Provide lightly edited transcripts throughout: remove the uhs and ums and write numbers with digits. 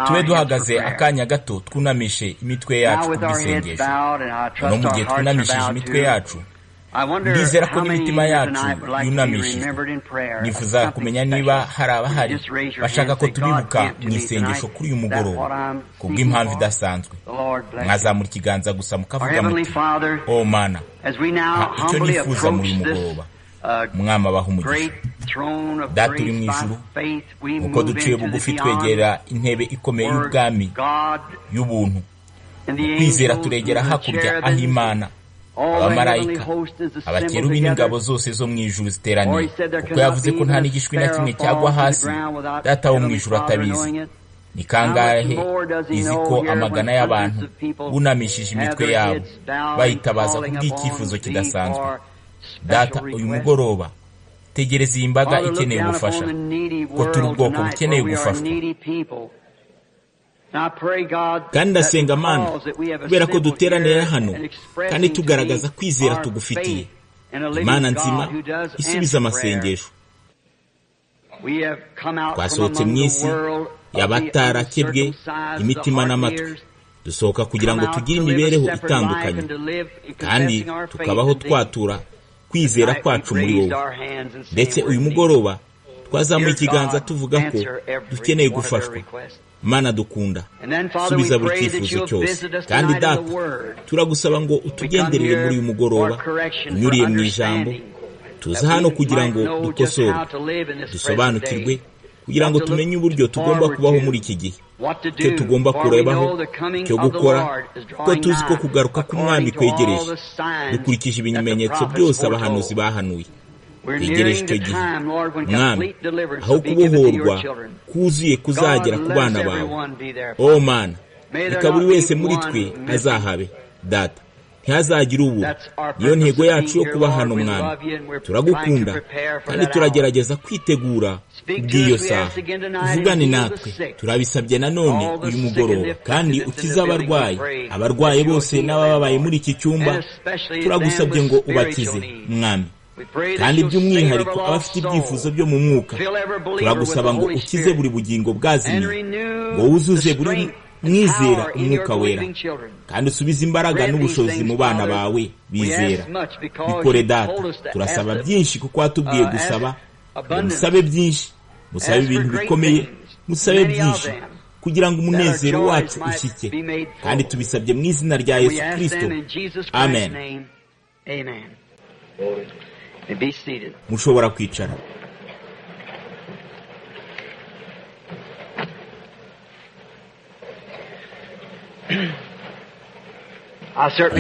Tube duhagaze akanya gato, twunamishe imitwe yacu ku bw'isengesho. No mu gihe twunamishije imitwe yacu, ndizera ko n'imitima yacu yunamishijwe. Nifuza kumenya niba hari abahari bashaka ko tubibuka mu isengesho kuri uyu mugoroba kubw'impamvu idasanzwe. Mwazamura ikiganza gusa mukavuga muti: "O Mana, icyo nifuza muri uyu mugoroba." Umwami abaha umugisha. Data uri mu ijuru, uko duciye bugufi twegera intebe ikomeye y'ubwami y'ubuntu, kwizera turegera hakurya aho Imana, abamarayika, abakerubi n'ingabo zose zo mu ijuru ziteraniye, kuko yavuze ko nta n'igishwi na kimwe cyagwa hasi Data wo mu ijuru atabizi. Ni kangahe izi ko amagana y'abantu bunamishije imitwe yabo bayitabaza kubw'icyifuzo kidasanzwe? Data, uyu mugoroba tegereza iyi mbaga ikeneye ubufasha, ko turi ubwoko bukeneye gufashwa. Kandi ndasenga Mana, kubera ko duteranira hano kandi tugaragaza kwizera tugufitiye, Imana nzima isubiza amasengesho. Twasohotse mu isi y'abatarakebwe imitima n'amatwi, dusohoka kugira ngo tugire imibereho itandukanye, kandi tukabaho twatura kwizera kwacu muri wowe. Ndetse uyu mugoroba twazamuye ikiganza tuvuga ko dukeneye gufashwa. Mana dukunda, subiza buri cyifuzo cyose. Kandi Data, turagusaba ngo utugenderere muri uyu mugoroba unyuriye mu ijambo. Tuza hano kugira ngo dukosorwe, dusobanukirwe, kugira ngo tumenye uburyo tugomba kubaho muri iki gihe, icyo tugomba kurebaho, icyo gukora, kuko tuzi ko kugaruka k'Umwami kwegereje, dukurikije ibimenyetso byose abahanuzi bahanuye. Twegereje icyo gihe, Mwami, aho kubohorwa kuzuye kuzagera ku bana bawe. O Mana, reka buri wese muri twe azahabe. Data, ntihazagire ubu. Niyo ntego yacu yo kuba hano. Mwami, turagukunda kandi turagerageza kwitegura kubw'iyo saha. Uvugane natwe, turabisabye nanone uyu mugoroba, kandi ukize abarwayi, abarwayi bose n'abababaye muri iki cyumba. Turagusabye ngo ubakize, Mwami, kandi by'umwihariko abafite ibyifuzo byo mu mwuka. Turagusaba ngo ukize buri bugingo bwazimiye, ngo wuzuze buri mwizera Umwuka Wera, kandi usubize imbaraga n'ubushobozi mu bana bawe bizera. Bikore, Data. Turasaba byinshi kuko watubwiye gusaba ngo musabe byinshi, musabe ibintu bikomeye, musabe byinshi kugira ngo umunezero wacu ushyike. Kandi tubisabye mu izina rya Yesu Kirisito, amen. Mushobora kwicara.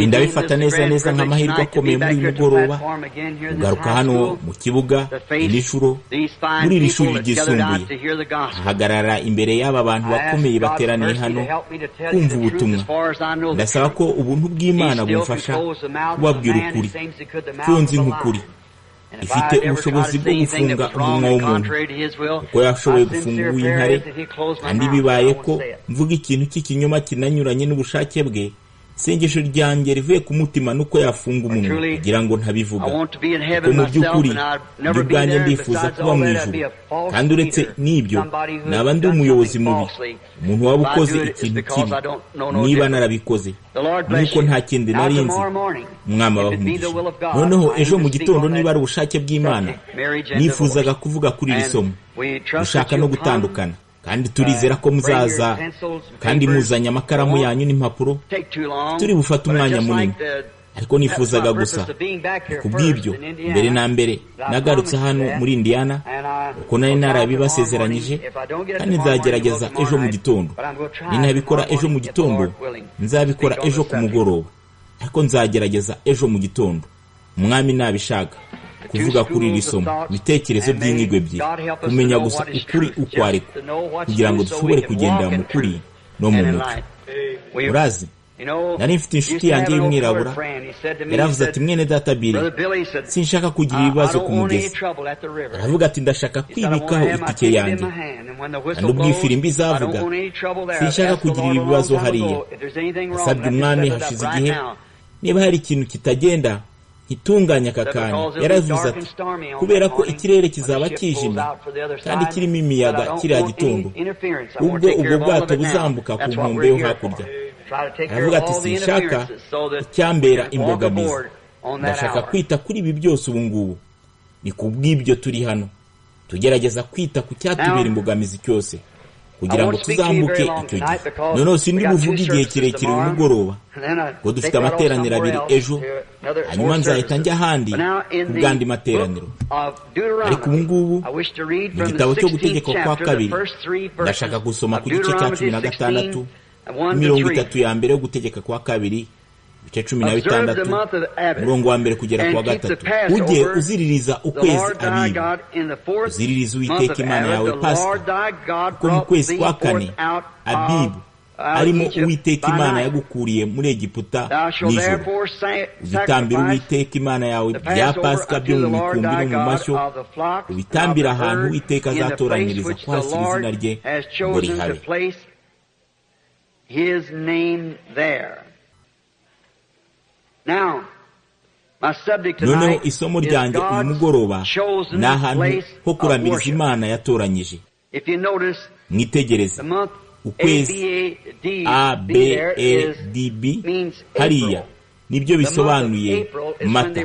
Ndabifata neza neza nk'amahirwe akomeye muri uyu mugoroba kugaruka hano mu kibuga iri shuro, muri iri shuri ryisumbuye, ahagarara imbere y'aba bantu bakomeye bateraniye hano kumva ubutumwa. Ndasaba ko ubuntu bw'Imana bumfasha kubabwira ukuri nzi nk'ukuri. Ifite ubushobozi bwo gufunga umunwa w'umuntu kuko yashoboye gufunga uw'intare. Kandi bibaye ko mvuga ikintu cy'ikinyoma kinanyuranye n'ubushake bwe, isengesho ryanjye rivuye ku mutima nuko yafunga umunwa kugira ngo ntabivuga, kuko mu by'ukuri njye ubwanjye ndifuza kuba mu ijuru. Kandi uretse n'ibyo, naba ndi umuyobozi mubi, umuntu waba ukoze ikintu kibi. Niba narabikoze, nuko nta kindi nari nzi. Umwami abaha umugisha. Noneho ejo mu gitondo, niba ari ubushake bw'Imana, nifuzaga kuvuga kuri iri somo, gushaka no gutandukana. Kandi turizera ko muzaza kandi muzanye amakaramu yanyu n'impapuro. Turi bufate umwanya munini, ariko nifuzaga gusa ku bw'ibyo. Mbere na mbere nagarutse hano muri Indiana uko nari narabibasezeranyije, kandi nzagerageza ejo mu gitondo. Nintabikora ejo mu gitondo, nzabikora ejo ku mugoroba, ariko nzagerageza ejo mu gitondo, Umwami nabishaka, kuvuga kuri iri somo, ibitekerezo by'inyigo ebyiri, kumenya gusa ukuri uko ariko, kugira ngo dushobore kugendera mu kuri no mu mucyo. Urazi, nari mfite inshuti yanjye y'umwirabura. Yaravuze ati: "Mwene data Billy, sinshaka kugira ibibazo ku mugezi." Aravuga ati: "Ndashaka kwibikaho itike yanjye, kandi ubwo ifirimbi izavuga, sinshaka kugira ibibazo hariya. Nasabye Umwami hashize igihe, niba hari ikintu kitagenda, Ntitunganye aka kanya. Yaravuze ati kubera ko ikirere kizaba kijimye kandi kirimo imiyaga kiriya gitondo, ubwo ubwo bwato buzambuka ku nkombe yo hakurya. Aravuga ati sinshaka icyambera imbogamizi, ndashaka kwita kuri ibi byose ubu ngubu. Ni ku bw'ibyo turi hano, tugerageza kwita ku cyatubera imbogamizi cyose kugira ngo tuzambuke icyo gihe. Noneho sindi buvuge igihe kirekire uyu mugoroba, ngo dufite amateraniro abiri ejo, hanyuma nzahita njya ahandi ku bw'andi materaniro. Ariko ubu ngubu mu gitabo cyo gutegekwa kwa kabiri, ndashaka gusoma ku gice cya 16, 30 ya mbere yo gutegeka kwa kabiri, ibice 16, umurongo wa mbere kugera ku wa 3. Ujye uziririza ukwezi Abibu, uziririza Uwiteka Imana yawe Pasika, kuko mu kwezi kwa kane Abibu arimo Uwiteka Imana yagukuriye muri Egiputa nijoro. Ugitambira Uwiteka Imana yawe bya Pasika byo mu mikumbi no mu mashyo, ubitambira ahantu Uwiteka azatoranyiriza kuhashyira izina rye ngo rihabe. Noneho isomo ryanjye uyu mugoroba ni ahantu ho kuramiriza Imana yatoranyije. Mwitegereze ukwezi A B E D B hariya nibyo bisobanuye Mata.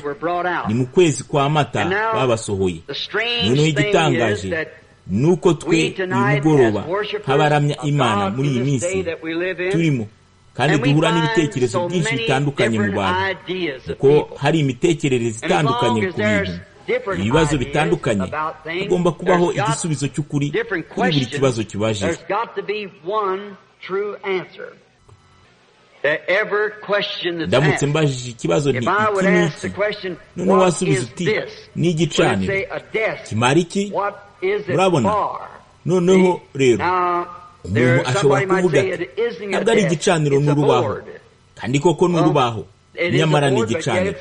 Ni mu kwezi kwa Mata babasohoye. Noneho igitangaje nuko twe uyu mugoroba nk'abaramya Imana muri iyi minsi turimo, kandi duhura n'ibitekerezo byinshi bitandukanye mu bantu, kuko hari imitekerereze itandukanye ku bintu, ibibazo bitandukanye. Hagomba kubaho igisubizo cy'ukuri kuri buri kibazo kibajijwe. Ndamutse mbajije ikibazo nti iki n'iki, noneho wasubiza uti ni igicaniro kimara iki? Murabona? Noneho rero umuntu ashobora kuvuga ati ntabwo ari igicaniro, ni urubaho. Kandi koko ni urubaho, nyamara ni igicaniro.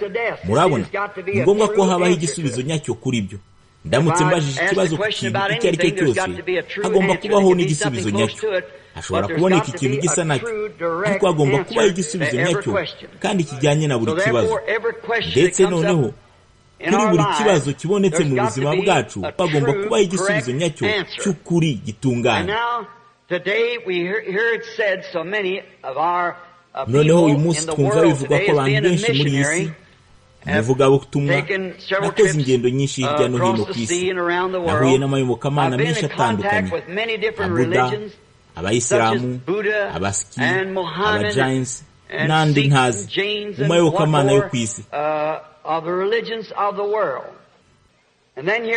Murabona, ni ngombwa ko habaho igisubizo nyacyo kuri byo. Ndamutse mbajije ikibazo ku kintu icyo ari cyo cyose, hagomba kubaho n'igisubizo nyacyo. Hashobora kuboneka ikintu gisa nacyo, ariko hagomba kubaho igisubizo nyacyo kandi kijyanye na buri kibazo. Ndetse noneho kuri buri kibazo kibonetse mu buzima bwacu, hagomba kubaho igisubizo nyacyo cy'ukuri gitunganye. Noneho uyu munsi twumva bivugwa ko abantu benshi muri iyi si, umuvugabutumwa, nakoze ingendo nyinshi hirya no hino ku isi, nahuye n'amayobokamana menshi atandukanye, nka Buda, Abayisilamu, Abasiki, Abajainsi n'andi ntazi, mu mayobokamana yo ku isi. Kandi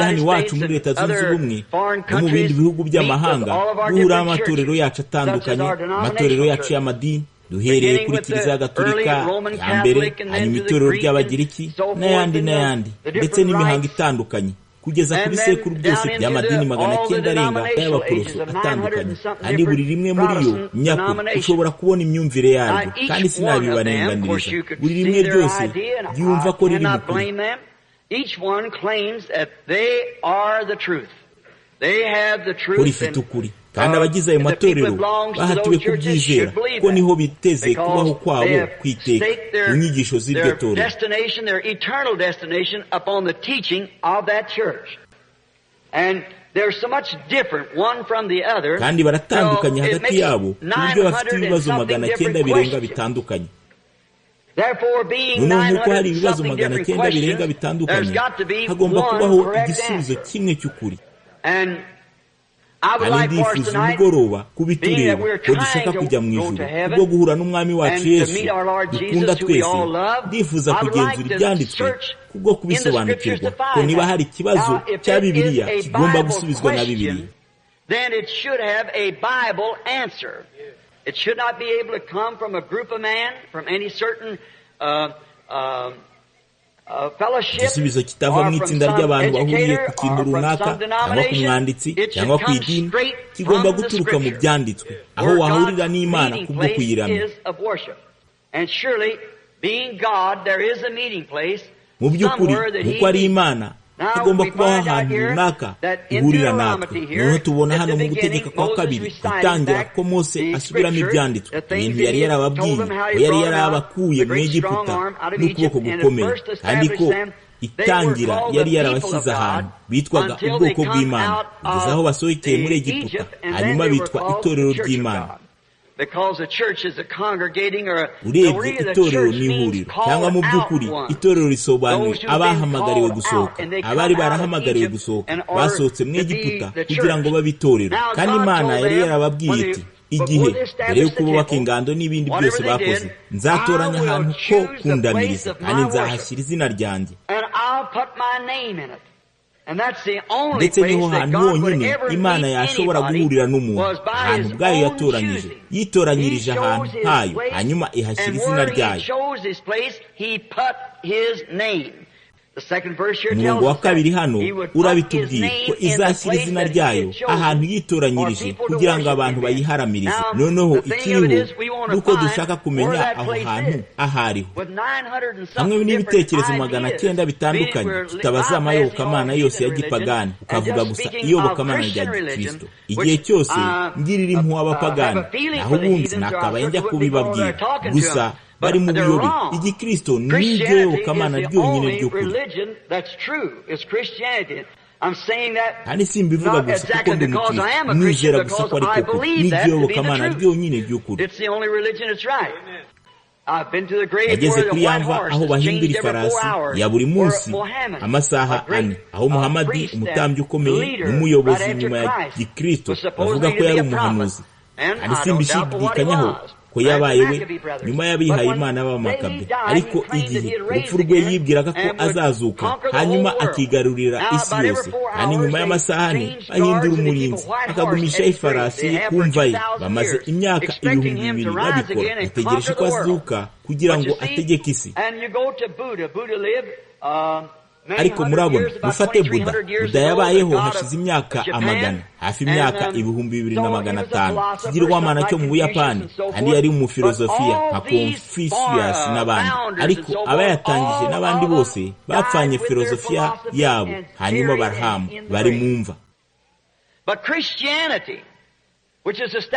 hano iwacu muri Leta Zunze Ubumwe no mu bindi bihugu by'amahanga, duhura n'amatorero yacu atandukanye, amatorero yacu y'amadini, duhereye kuri Kiliziya Gatolika ya mbere, hanyuma itorero ry'Abagiriki n'ayandi n'ayandi, ndetse n'imihango itandukanye, kugeza ku bisekuru byose by'amadini 900 arenga y'abaporoso atandukanye. Kandi buri rimwe muri yo nyakuri ushobora kubona imyumvire yaryo, kandi sinabibarenganiriza. Buri rimwe ryose ryumva ko riri mu kuri. Ko rifite ukuri. Kandi abagize ayo matorero bahatiwe kubyizera, ko niho biteze kubaho kwabo kwiteka mu nyigisho z'iryo torero. Kandi baratandukanye hagati yabo ku buryo bafite ibibazo 900 birenga bitandukanye. Noneho nk'uko hari ibibazo 900 birenga bitandukanye, hagomba kubaho igisubizo kimwe cy'ukuri. Kandi ndifuza umugoroba kubitureba ko dushaka kujya mu ijuru kubwo guhura n'Umwami wacu Yesu dukunda twese. Ndifuza kugenzura ibyanditswe kubwo kubisobanukirwa, ko niba hari ikibazo cya Bibiliya kigomba gusubizwa na Bibiliya. It should not be able to come from a group of men, from any certain Igisubizo kitava mu itsinda ry'abantu bahuriye ku kintu runaka, cyangwa ku mwanditsi, cyangwa ku idini, kigomba guturuka mu byanditswe, aho wahurira n'Imana kubwo kuyiramya. Mu by'ukuri, nk'uko ari Imana, Hagomba kubaho ahantu runaka ihurira natwe. Noneho tubona hano mu gutegeka kwa kabiri, gutangira ko Mose asubiramo ibyanditswe, ibintu yari yarababwiye, ko yari yarabakuye mu Egiputa n'ukuboko gukomeye, kandi ko itangira yari yarabashyize ahantu bitwaga ubwoko bw'Imana kugeza aho basohokeye muri Egiputa, hanyuma bitwa itorero ry'Imana. Urebye itorero ni ihuriro, cyangwa mu by'ukuri itorero risobanuye abahamagariwe gusohoka, abari barahamagariwe gusohoka basohotse mu Egiputa kugira ngo babe itorero. Kandi Imana yari yarababwiye iti, igihe mbere yo kubaka ingando n'ibindi byose bakoze, nzatoranya ahantu ko kundamiriza, kandi nzahashyira izina ryanjye. Ndetse niho hantu honyine Imana yashobora guhurira n'umuntu, ahantu ubwayo yatoranyije, yitoranyirije ahantu hayo, hanyuma ihashyira izina ryayo. Umurongo wa kabiri hano urabitubwiye ko izashyira izina ryayo ahantu yitoranyirije kugira ngo abantu bayiharamirize. Noneho ikiriho ni uko dushaka kumenya aho hantu aho ariho. Hamwe n'ibitekerezo 900 bitandukanye, tutabaza amayobokamana yose ya gipagani, ukavuga gusa iyobokamana rya gikristo. Igihe cyose ngirira impuhwe abapagani, naho ubundi nakabaye njya kubibabwira. Gusa bari mu buyobe. Igikristo ni iryo yobokamana ryonyine ry'ukuri. Kandi simbivuga gusa kuko ndi umukristo, nizera gusa ko ari koko ni iryo yobokamana ryonyine ry'ukuri. Yageze kuri ya mva aho bahindura ifarasi ya buri munsi amasaha 4, aho Muhamadi, umutambyi ukomeye n'umuyobozi nyuma ya gikristo, bavuga ko yari umuhanuzi. Kandi simbishidikanyaho ko yabaye we nyuma y'abihaye Imana b'Abamakabe. Ariko igihe urupfu rwe yibwiraga ko azazuka hanyuma akigarurira isi yose, kandi nyuma y'amasaha 4 bahindura umurinzi akagumisha ifarasi ye ku mva ye. Bamaze imyaka 2000 babikora, bategereje ko azuka kugira ngo ategeke isi. Ariko murabona, mufate Buda. Buda yabayeho hashize imyaka 100, hafi imyaka 2500, ikigirwamana cyo mu Buyapani, kandi yari umufilozofiya nka Confucius n'abandi. Ariko abayatangije n'abandi bose bapfanye filozofiya yabo, hanyuma barahamba, bari mu mva.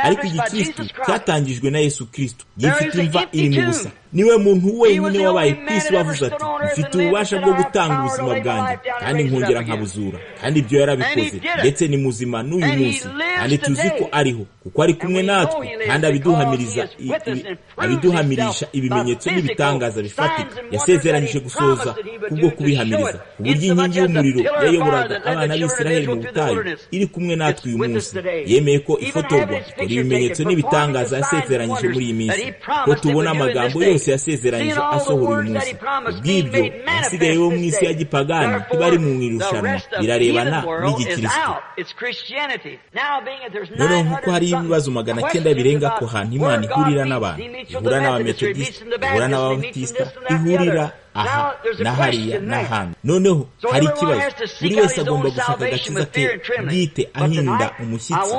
Ariko igikristo cyatangijwe na Yesu Kristo gifite imva iri mu busa. Niwe muntu wenyine wabaye ku isi wavuze ati, mfite ububasha bwo gutanga ubuzima bwanjye kandi nkongera nkabuzura. Kandi ibyo yarabikoze, ndetse ni muzima n'uyu munsi, kandi tuzi ko ariho kuko ari kumwe natwe, kandi abiduhamirisha ibimenyetso n'ibitangaza bifatika yasezeranyije gusohoza kubwo kubihamiriza. Uburyo inkingi y'umuriro yayoboraga abana b'Isiraheli mu butayu iri kumwe natwe uyu munsi. Yemeye ko ifotorwa ikora ibimenyetso n'ibitangaza yasezeranyije muri iyi minsi, ko tubona amagambo yose yasezeranyije asohora uyu munsi. Ubw'ibyo abasigaye bo mu isi ya gipagani ntibari mu irushanwa, birarebana n'igikristo. Noneho nk'uko hari ibibazo 900 birenga ku hantu Imana ihurira n'abantu, ihura n'abametodisite, ihura n'ababatisita, ihurira aha na hariya n'ahandi. Noneho hari ikibazo, buri wese agomba gushaka agakiza ke bwite ahinda umushyitsi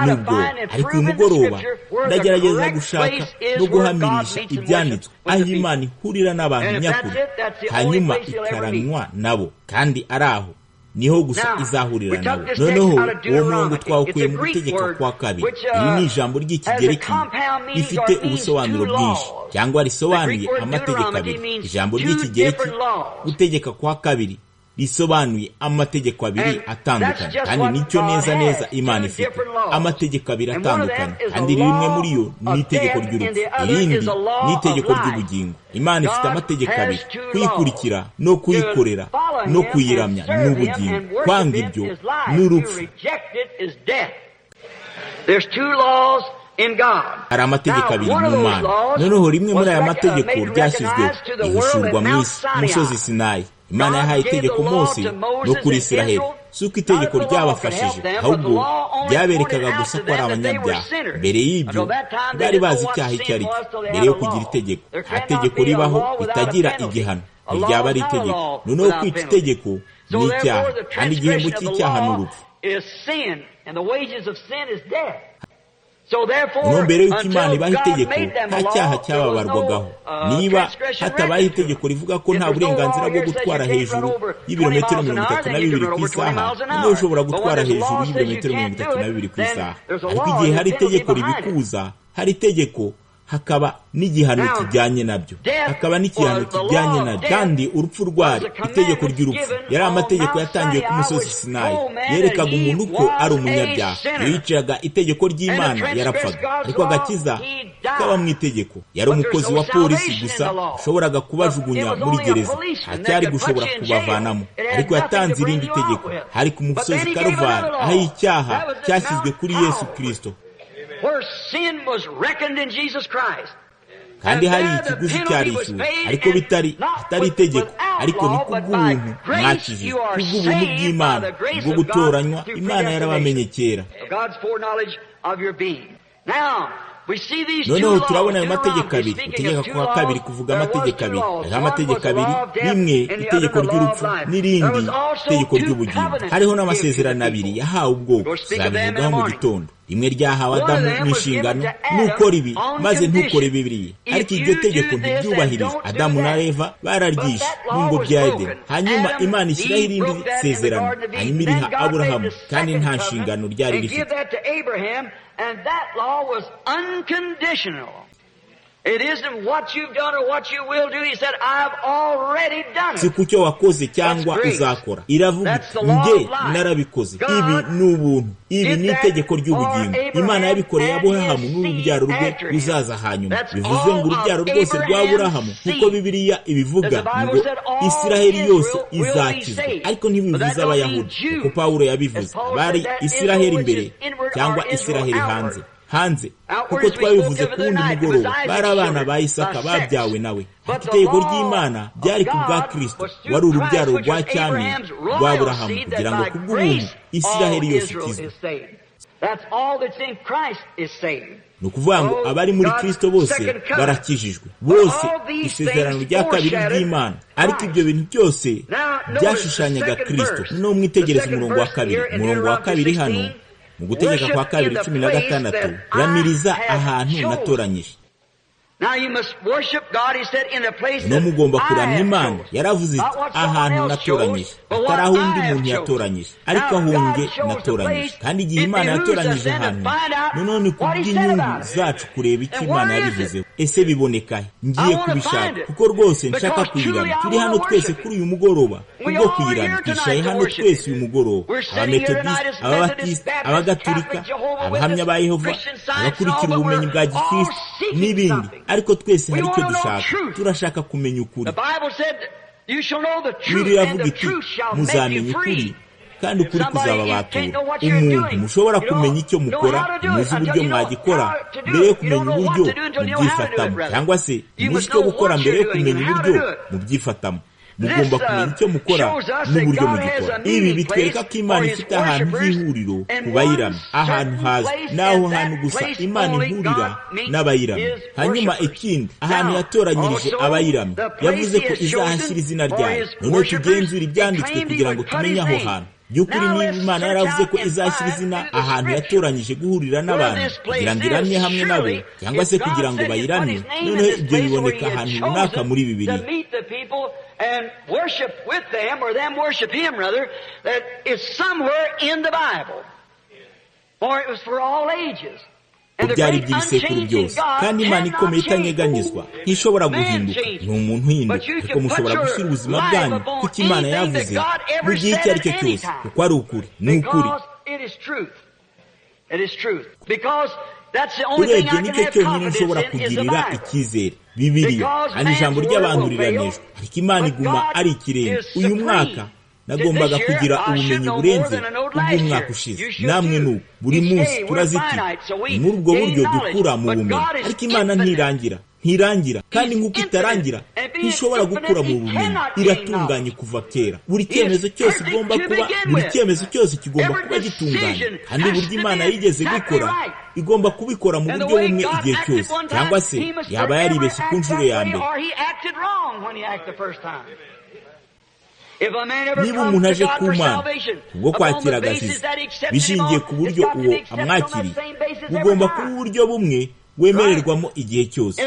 n'ubwoba. Ariko uyu mugoroba ndagerageza gushaka no guhamirisha ibyanditswe aho Imana ihurira n'abantu nyakuri, hanyuma ikaramywa nabo, kandi ari aho niho gusa izahurira nabo. Noneho uwo murongo twawukuye mu gutegeka kwa kabiri. Iri ni ijambo ry'ikigereki rifite ubusobanuro bwinshi, cyangwa risobanuye amategeko abiri. Ijambo ry'ikigereki gutegeka kwa kabiri risobanuye amategeko abiri atandukanye, kandi nicyo neza neza Imana ifite, amategeko abiri atandukanye, kandi rimwe muri yo ni itegeko ry'urupfu, irindi ni itegeko ry'ubugingo. Imana ifite amategeko abiri, kuyikurikira no kuyikorera no kuyiramya ni ubugingo, kwanga ibyo ni urupfu. Hari amategeko abiri mu Mana. Noneho rimwe muri aya mategeko ryashyizweho rihishurwa mu isi, umusozi Sinayi. Imana yahaye itegeko Mose no kuri Isiraheli. Si uko itegeko ryabafashije, ahubwo ryaberekaga gusa ko ari abanyabyaha. Mbere y'ibyo bari bazi icyaha icyo ari cyo. Mbere yo kugira itegeko, nta tegeko ribaho ritagira igihano, ntiryaba ari itegeko. Noneho kwica itegeko ni icyaha, kandi igihembo cy'icyaha ni urupfu. Noneho mbere y'uko Imana ibaha itegeko, nta cyaha cyababarwagaho. Niba hatabayeho itegeko rivuga ko nta burenganzira bwo gutwara hejuru y'ibirometero 32 ku isaha, noneho ushobora gutwara hejuru y'ibirometero 32 ku isaha. Ariko igihe hari itegeko ribikuza, hari itegeko hakaba n'igihano kijyanye nabyo, hakaba n'igihano kijyanye nabyo. Kandi urupfu rwari itegeko ry'urupfu, yari amategeko yatangiwe ku musozi Sinayi, yerekaga umuntu ko ari umunyabyaha. Iyo yicaga itegeko ry'Imana yarapfaga, ariko agakiza kaba mu itegeko. Yari umukozi wa polisi gusa ushoboraga kubajugunya muri gereza, ntacyari gushobora kubavanamo. Ariko yatanze irindi tegeko, hari ku musozi Karuvari, aho icyaha cyashyizwe kuri Yesu Kristo. Kandi hari ikiguzi cyarishyuwe, ariko bitari atari itegeko, ariko ni kubw'ubuntu mwakijijwe, kubw'ubuntu bw'Imana bwo gutoranywa. Imana yarabamenye kera. Noneho turabona ayo mategeko abiri. Gutegeka kwa kabiri kuvuga amategeko abiri. Hariho amategeko abiri, rimwe itegeko ry'urupfu n'irindi itegeko ry'ubugingo. Hariho n'amasezerano abiri yahawe ubwoko, tuzabivugaho mu gitondo. Rimwe ryahawe Adamu n'inshingano, nukora ibi maze ntukore bibiriya. Ariko iryo tegeko ntiryubahirijwe. Adamu na Eva bararyishe mu ngobyi ya Edeni. Hanyuma Imana ishyiraho irindi sezerano, hanyuma iriha Aburahamu, kandi nta nshingano ryari rifite. Si ku cyo wakoze cyangwa uzakora. Iravuga iti nge narabikoze. Ibi ni ubuntu, ibi ni itegeko ry'ubugingo. Imana yabikoreye Aburahamu n'urubyaro rwe ruzaza hanyuma. Bivuze ngo urubyaro rwose rwa Aburahamu, kuko Bibiliya ibivuga ngo Isiraheli yose izakizwa, ariko ntibivuze Abayahudi, kuko Pawulo yabivuze. Bari Isiraheli imbere cyangwa Isiraheli hanze. Hanze kuko twabivuze ku wundi mugoroba, bari abana ba Isaka babyawe nawe. Ariko itegeko ry'Imana ryari ku bwa Kristo, wari urubyaro rwa cyami rwa Aburahamu, kugira ngo ku bw'ubuntu Isiraheli yose ikizwe. Ni ukuvuga ngo abari muri Kristo bose barakijijwe, bose. Isezerano rya kabiri ry'Imana. Ariko ibyo bintu byose byashushanyaga Kristo. Noneho mwitegereze umurongo wa kabiri. Umurongo wa kabiri hano mu gutegeka kwa kabiri 16, ramiriza ahantu natoranyije. No mugomba kuramya Imana. Yaravuze iti ahantu natoranyije, atari aho undi muntu yatoranyije, ariko aho nge natoranyije. Kandi igihe Imana yatoranyije ahantu, noneho ni kubw'inyungu zacu kureba icyo Imana yabivuzeho. Ese biboneka he? Ngiye kubishaka, kuko rwose nshaka kuyiramya. Turi hano twese kuri uyu mugoroba kubwo kuyiramya. Twicaye hano twese uyu mugoroba, Abametodisite, Ababatisite, Abagatulika, Abahamya ba Yehova, abakurikira ubumenyi bwa Gikristo n'ibindi. Ariko twese hari icyo dushaka. Turashaka kumenya ukuri. Bibiliya iravuga iti muzamenya ukuri, kandi ukuri kuzababatura. Umuntu mushobora kumenya icyo mukora, muzi uburyo mwagikora mbere yo kumenya uburyo mubyifatamo, cyangwa se muzi icyo gukora mbere yo kumenya uburyo mubyifatamo. Mugomba kumenya icyo mukora n'uburyo mugikora. Ibi bitwereka ko Imana ifite ahantu h'ihuriro ku bayiramya, ahantu hazwi. N'aho hantu gusa Imana ihurira n'abayiramya. Hanyuma ikindi, ahantu yatoranyirije abayiramya, yavuze ko izahashyira izina ryayo. Noneho tugenzura ibyanditswe kugira ngo tumenye aho hantu. By'ukuri niba Imana yaravuze ko izashyira izina ahantu yatoranyije guhurira n'abantu kugira ngo iramye hamwe nabo, cyangwa se kugira ngo bayiramye, noneho ibyo biboneka ahantu runaka muri Bibiliya. Byari iby'ibisekuru byose. Kandi Imana ikomeye itanyeganyezwa ntishobora guhinduka. Ni umuntu uhinduka, ariko mushobora gushyira ubuzima bwanyu kuko Imana yavuze mu gihe icyo ari cyo cyose, kuko ari ukuri. Ni ukuri. Urebye nicyo cyonyine nshobora kugirira icyizere, Bibiliya. Kandi ijambo ry'abantu riranejwe, ariko Imana iguma ari ikirenga. Uyu mwaka nagombaga kugira ubumenyi burenze ubw'umwaka ushize. Namwe n'ubu buri munsi turazitira. Ni muri ubwo buryo dukura mu bumenyi. Ariko Imana ntirangira, ntirangira. Kandi nk'uko itarangira, ntishobora gukura mu bumenyi. Iratunganye kuva kera. Buri cyemezo cyose igomba kuba, buri cyemezo cyose kigomba kuba gitunganye. Kandi uburyo Imana yigeze gukora, igomba kubikora mu buryo bumwe igihe cyose, cyangwa se yaba yaribeshye ku nshuro ya mbere. Niba umuntu aje ku Mana kubwo kwakira agakiza bishingiye ku buryo uwo amwakiriye, bugomba kuba uburyo bumwe wemererwamo igihe cyose.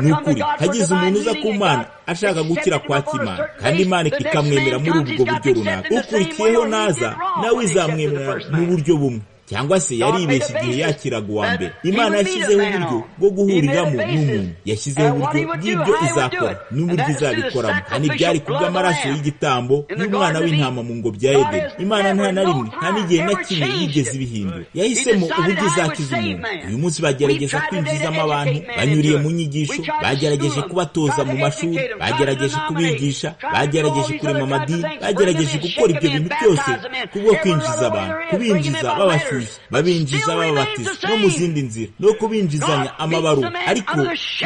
Ni ukuri, hagize umuntu uza ku Mana ashaka gukira kwa Kimana, kandi Imana ikamwemera muri ubwo buryo runaka, ukurikiyeho naza nawe izamwemera mu buryo bumwe. Cyangwa se yaribeshye igihe yakiraga uwa mbere. Imana yashyizeho uburyo bwo guhuriramo n'umuntu, yashyizeho uburyo bw'ibyo izakora n'uburyo izabikoramo, kandi byari kubw'amaraso y'igitambo y'umwana w'intama mu ngobyi ya Edeni. Imana nta na rimwe, nta n'igihe na kimwe yigeze ibihindura. Yahisemo uburyo izakiza umuntu. Uyu munsi bagerageza kwinjizamo abantu banyuriye mu nyigisho, bagerageje kubatoza mu mashuri, bagerageje kubigisha, bagerageje kurema amadini, bagerageje gukora ibyo bintu byose kubwo kwinjiza abantu, kubinjiza babashyushya, babinjiza bababatiza no mu zindi nzira, no kubinjizanya amabaruwa. Ariko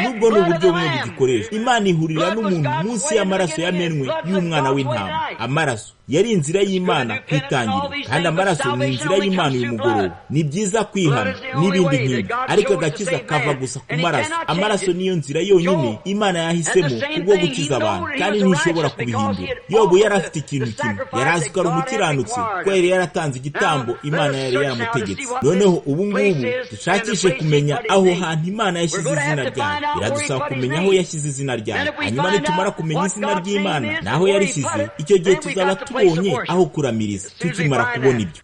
nubwo ni uburyo bumwe bugikoreshwa, Imana ihurira n'umuntu munsi y'amaraso yamenwe y'umwana w'intama. Amaraso yari inzira y'Imana ku itangiriro, kandi amaraso ni inzira y'Imana uyu mugoroba. Ni byiza kwihana n'ibindi nk'ibyo, ariko agakiza kava gusa ku maraso. Amaraso niyo nzira yonyine Imana yahisemo kubwo gukiza abantu, kandi ntishobora kubihindura. Yobu yari afite ikintu kimwe, yari azi ko ari umukiranutsi, ko yari yaratanze igitambo Imana yari yaramutegetse. Noneho ubu ngubu dushakishe kumenya aho hantu Imana yashyize izina ryayo. Biradusaba kumenya aho yashyize izina ryayo. Hanyuma nitumara kumenya izina ry'Imana n'aho yarishyize, icyo gihe tuzaba tubonye aho kuramiriza. Tukimara kubona ibyo,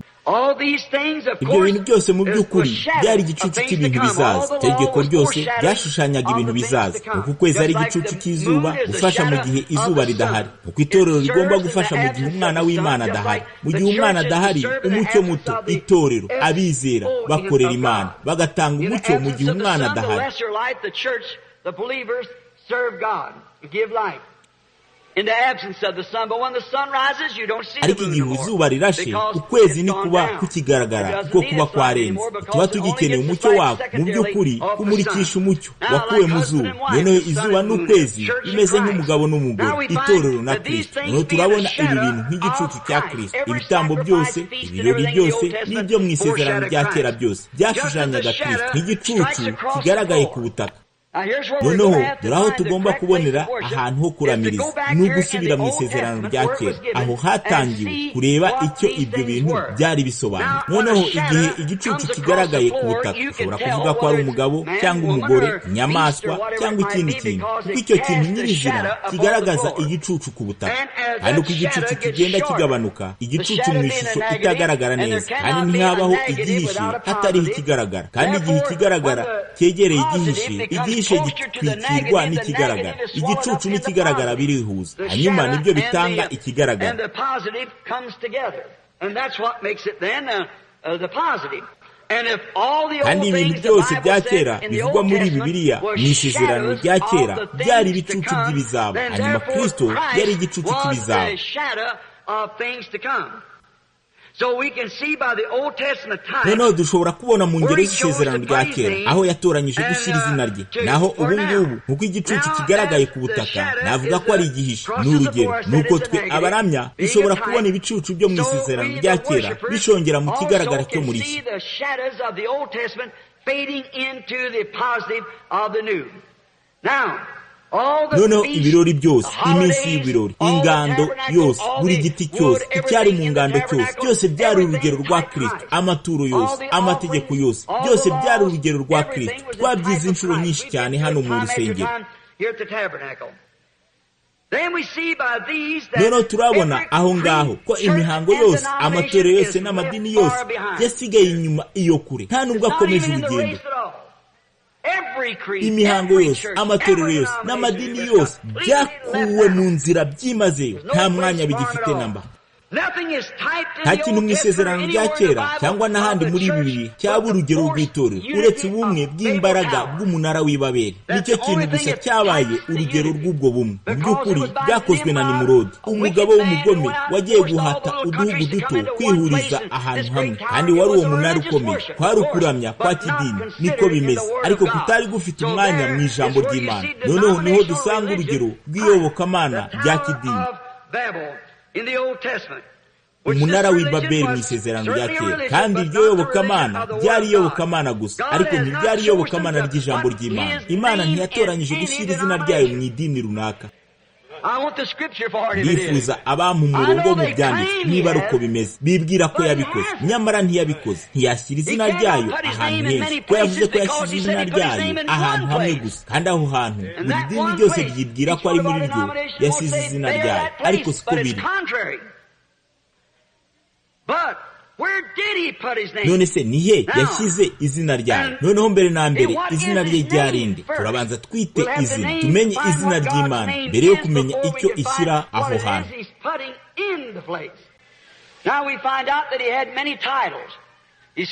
ibyo bintu byose mu by'ukuri byari igicucu cy'ibintu bizaza. Itegeko ryose ryashushanyaga ibintu bizaza. Uko ukwezi ari igicucu cy'izuba gufasha mu gihe izuba ridahari, uko itorero rigomba gufasha mu gihe umwana w'Imana adahari. Mu gihe umwana adahari, umucyo muto, itorero, abizera bakorera Imana, bagatanga umucyo mu gihe umwana adahari. Ariko igihe izuba rirashe, ukwezi ntikuba kukigaragara kuko kuba kwarenze. Tuba tugikeneye umucyo wako mu by'ukuri kumurikisha umucyo wakuwe mu zuba. Noneho izuba n'ukwezi bimeze nk'umugabo n'umugore, itorero na Kristo. Noneho turabona ibi bintu nk'igicucu cya Kristo. Ibitambo byose, ibirori byose n'ibyo mu isezerano rya kera byose byashushanyaga Kristo nk'igicucu kigaragaye ku butaka. Noneho dore aho tugomba kubonera ahantu ho kuramiriza, ni ugusubira mu isezerano rya kera, aho hatangiwe kureba icyo ibyo bintu byari bisobanuye. Noneho igihe igicucu kigaragaye ku butaka, ushobora kuvuga ko ari umugabo cyangwa umugore, inyamaswa cyangwa ikindi kintu, kuko icyo kintu nyirizina kigaragaza igicucu ku butaka. Kandi uko igicucu kigenda kigabanuka, igicucu mu ishusho itagaragara neza, kandi ntihabaho igihishe hatariho ikigaragara. Kandi igihe ikigaragara cyegereye igihishe, igihishe gitwikirwa n'ikigaragara. Igicucu n'ikigaragara birihuza, hanyuma nibyo bitanga ikigaragara. Kandi ibintu byose bya kera bivugwa muri Bibiliya mu isezerano rya kera byari ibicucu by'ibizaba. Hanyuma Kristo yari igicucu cy'ibizaba. Noneho dushobora kubona mu ngero z'isezerano rya kera aho yatoranyije gushyira izina rye. Naho ubu ngubu nk'uko igicucu kigaragaye ku butaka, navuga ko ari igihishe. Ni urugero, nuko twe abaramya dushobora kubona ibicucu byo mu isezerano rya kera bishongera mu kigaragara cyo muri iki. Noneho ibirori byose, iminsi y'ibirori, ingando yose, buri giti cyose, icyari mu ngando cyose, byose byari urugero rwa Kristo. Amaturo yose, amategeko yose, byose byari urugero rwa Kristo. Twabyize inshuro nyinshi cyane hano mu rusengero. Noneho turabona aho ngaho ko imihango yose, amatorero yose n'amadini yose yasigaye inyuma iyo kure, nta nubwo akomeje urugendo. Imihango yose, amatorero yose n'amadini yose byakuwe mu nzira byimazeyo, nta mwanya bigifite namba. Nta kintu mu isezerano rya kera cyangwa n'ahandi muri Bibiliya cyaba urugero rw'itorero uretse ubumwe bw'imbaraga bw'umunara w'Ibabeli. Nicyo kintu gusa cyabaye urugero rw'ubwo bumwe. Mu by'ukuri byakozwe na Nimurodi, umugabo w'umugome wagiye guhata uduhugu duto kwihuriza ahantu hamwe, kandi wari uwo munara ukomeye. Kwari ukuramya kwa kidini, niko bimeze, ariko kutari gufite umwanya mu ijambo ry'Imana. Noneho niho dusanga urugero rw'iyobokamana rya kidini. Umunara w'Ibabeli mu isezerano rya kera, kandi iryo yobokamana ryari iyobokamana gusa, ariko ntiryari iyobokamana ry'ijambo ry'Imana. Imana ntiyatoranyije gushyira izina ryayo mu idini runaka. Ndifuza abampa umurongo mu byanditswe niba ari uko bimeze. Bibwira ko yabikoze, nyamara ntiyabikoze. Ntiyashyira izina ryayo ahantu henshi, ko yavuze ko yashyize izina ryayo ahantu hamwe gusa, kandi aho hantu buri dini ryose ryibwira ko ari muri ryo yasize izina ryayo, ariko siko biri. None se ni he yashyize izina ryayo? Noneho mbere na mbere izina rye ryarinde. Turabanza twite izina, tumenye izina ry'Imana mbere yo kumenya icyo ishyira aho hantu.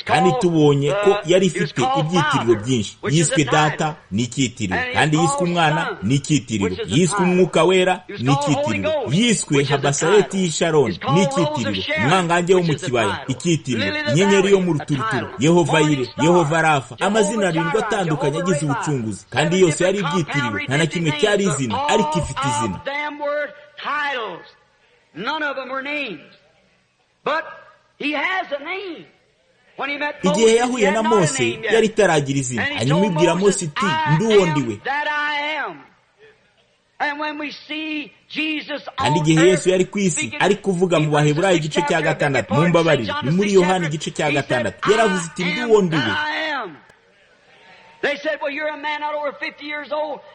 Kandi tubonye ko yari ifite ibyitiriro byinshi. Yiswe Data ni icyitiriro, kandi yiswe Umwana ni icyitiriro, yiswe Umwuka Wera ni icyitiriro, yiswe Habasareti y'Isharoni ni icyitiriro, Umwangange wo mu kibaya icyitiriro, Inyenyeri yo mu ruturuturu, Yehova Yire, Yehova Rafa, amazina arindwi atandukanye agize ubucunguzi, kandi yose yari ibyitiriro, nta na kimwe cyari izina, ariko ifite izina. Igihe yahuye na Mose yari itaragira izina, hanyuma ibwira Mose iti ndi uwo ndiwe. Kandi igihe Yesu yari ku isi ari kuvuga mu Baheburayo igice cya 6, mumbabarire, ni muri Yohana igice cya 6, yaravuze iti ndi uwo ndiwe.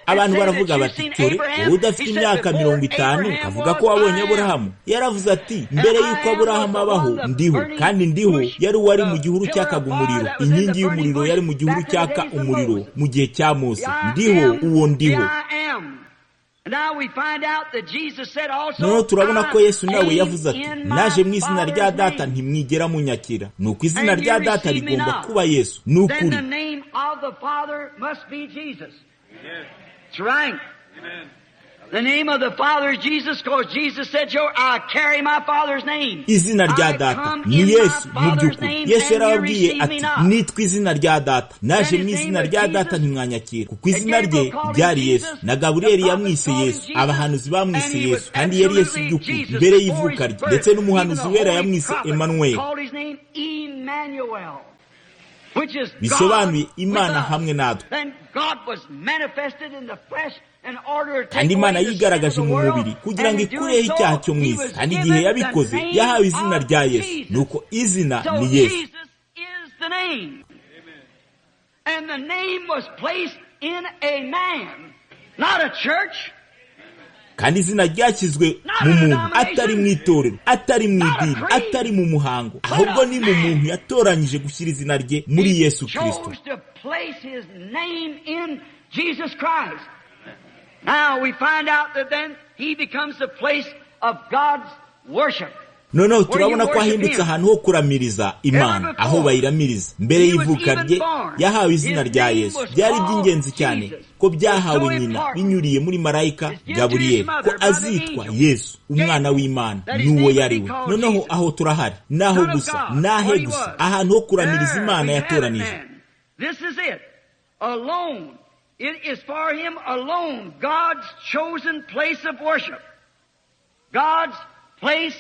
Abantu baravuga bati cyore wowe udafite imyaka 50 ukavuga ko wabonye Aburahamu. Yaravuze ati mbere y'uko Aburahamu abaho ndiho, kandi ndiho yari uwari mu gihuru cyakaga umuriro, inkingi y'umuriro yari mu gihuru cyaka umuriro mu gihe cya Mose. Ndiho uwo ndiho. Noneho turabona ko Yesu nawe yavuze ati naje mu izina rya Data ntimwigera munyakira. Nuko izina rya Data rigomba kuba Yesu. Ni ukuri. Izina rya Data ni Yesu. Mu by'ukuri Yesu yarababwiye ati nitwa izina rya Data, naje mu izina rya Data ntimwanyakira, kuko izina rye ryari Yesu. Na Gaburiyeli yamwise Yesu, abahanuzi bamwise Yesu, kandi yari Yesu by'ukuri mbere y'ivuka rye, ndetse n'umuhanuzi wera yamwise Emmanuel, bisobanuye Imana hamwe natwe. Kandi Imana yigaragaje mu mubiri kugira ngo ikureho icyaha cyo mu isi, kandi igihe yabikoze yahawe izina rya Yesu. Nuko izina ni Yesu. Kandi izina ryashyizwe mu muntu, atari mu itorero, atari mu idini, atari mu muhango, ahubwo ni mu muntu yatoranyije gushyira izina rye muri Yesu Kristo. Noneho turabona ko ahindutse ahantu ho kuramiriza Imana, aho bayiramiriza. Mbere y'ivuka rye yahawe izina rya Yesu. Byari iby'ingenzi cyane ko byahawe nyina binyuriye muri marayika Gaburiyeli, ko azitwa Yesu umwana w'Imana n'uwo yari we. Noneho aho turahari, naho gusa, nahe gusa, ahantu ho kuramiriza Imana yatoranije. It is for him alone, God's chosen place of worship. God's place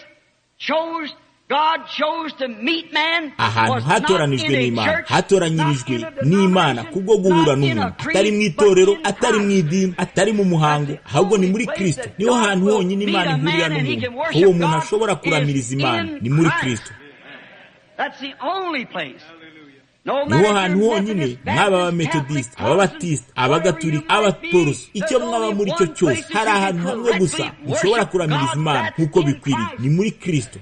chose, God chose to meet man. Ahantu hatoranijwe n'Imana, hatoranyirijwe n'Imana kubwo guhura n'umuntu, atari mu itorero, atari mu idini, atari mu muhango, ahubwo ni muri Kristo. Niho hantu honyine Imana ihurira n'umuntu, aho uwo muntu ashobora kuramiriza Imana ni muri Kristo. That's the only place. Niho hantu honyine mwaba abametodisite, ababatisite, abagatulika, abaporoso, icyo mwaba muri cyo cyose, hari ahantu hamwe gusa mushobora kuramiriza Imana nk'uko bikwiriye, ni muri Kristo.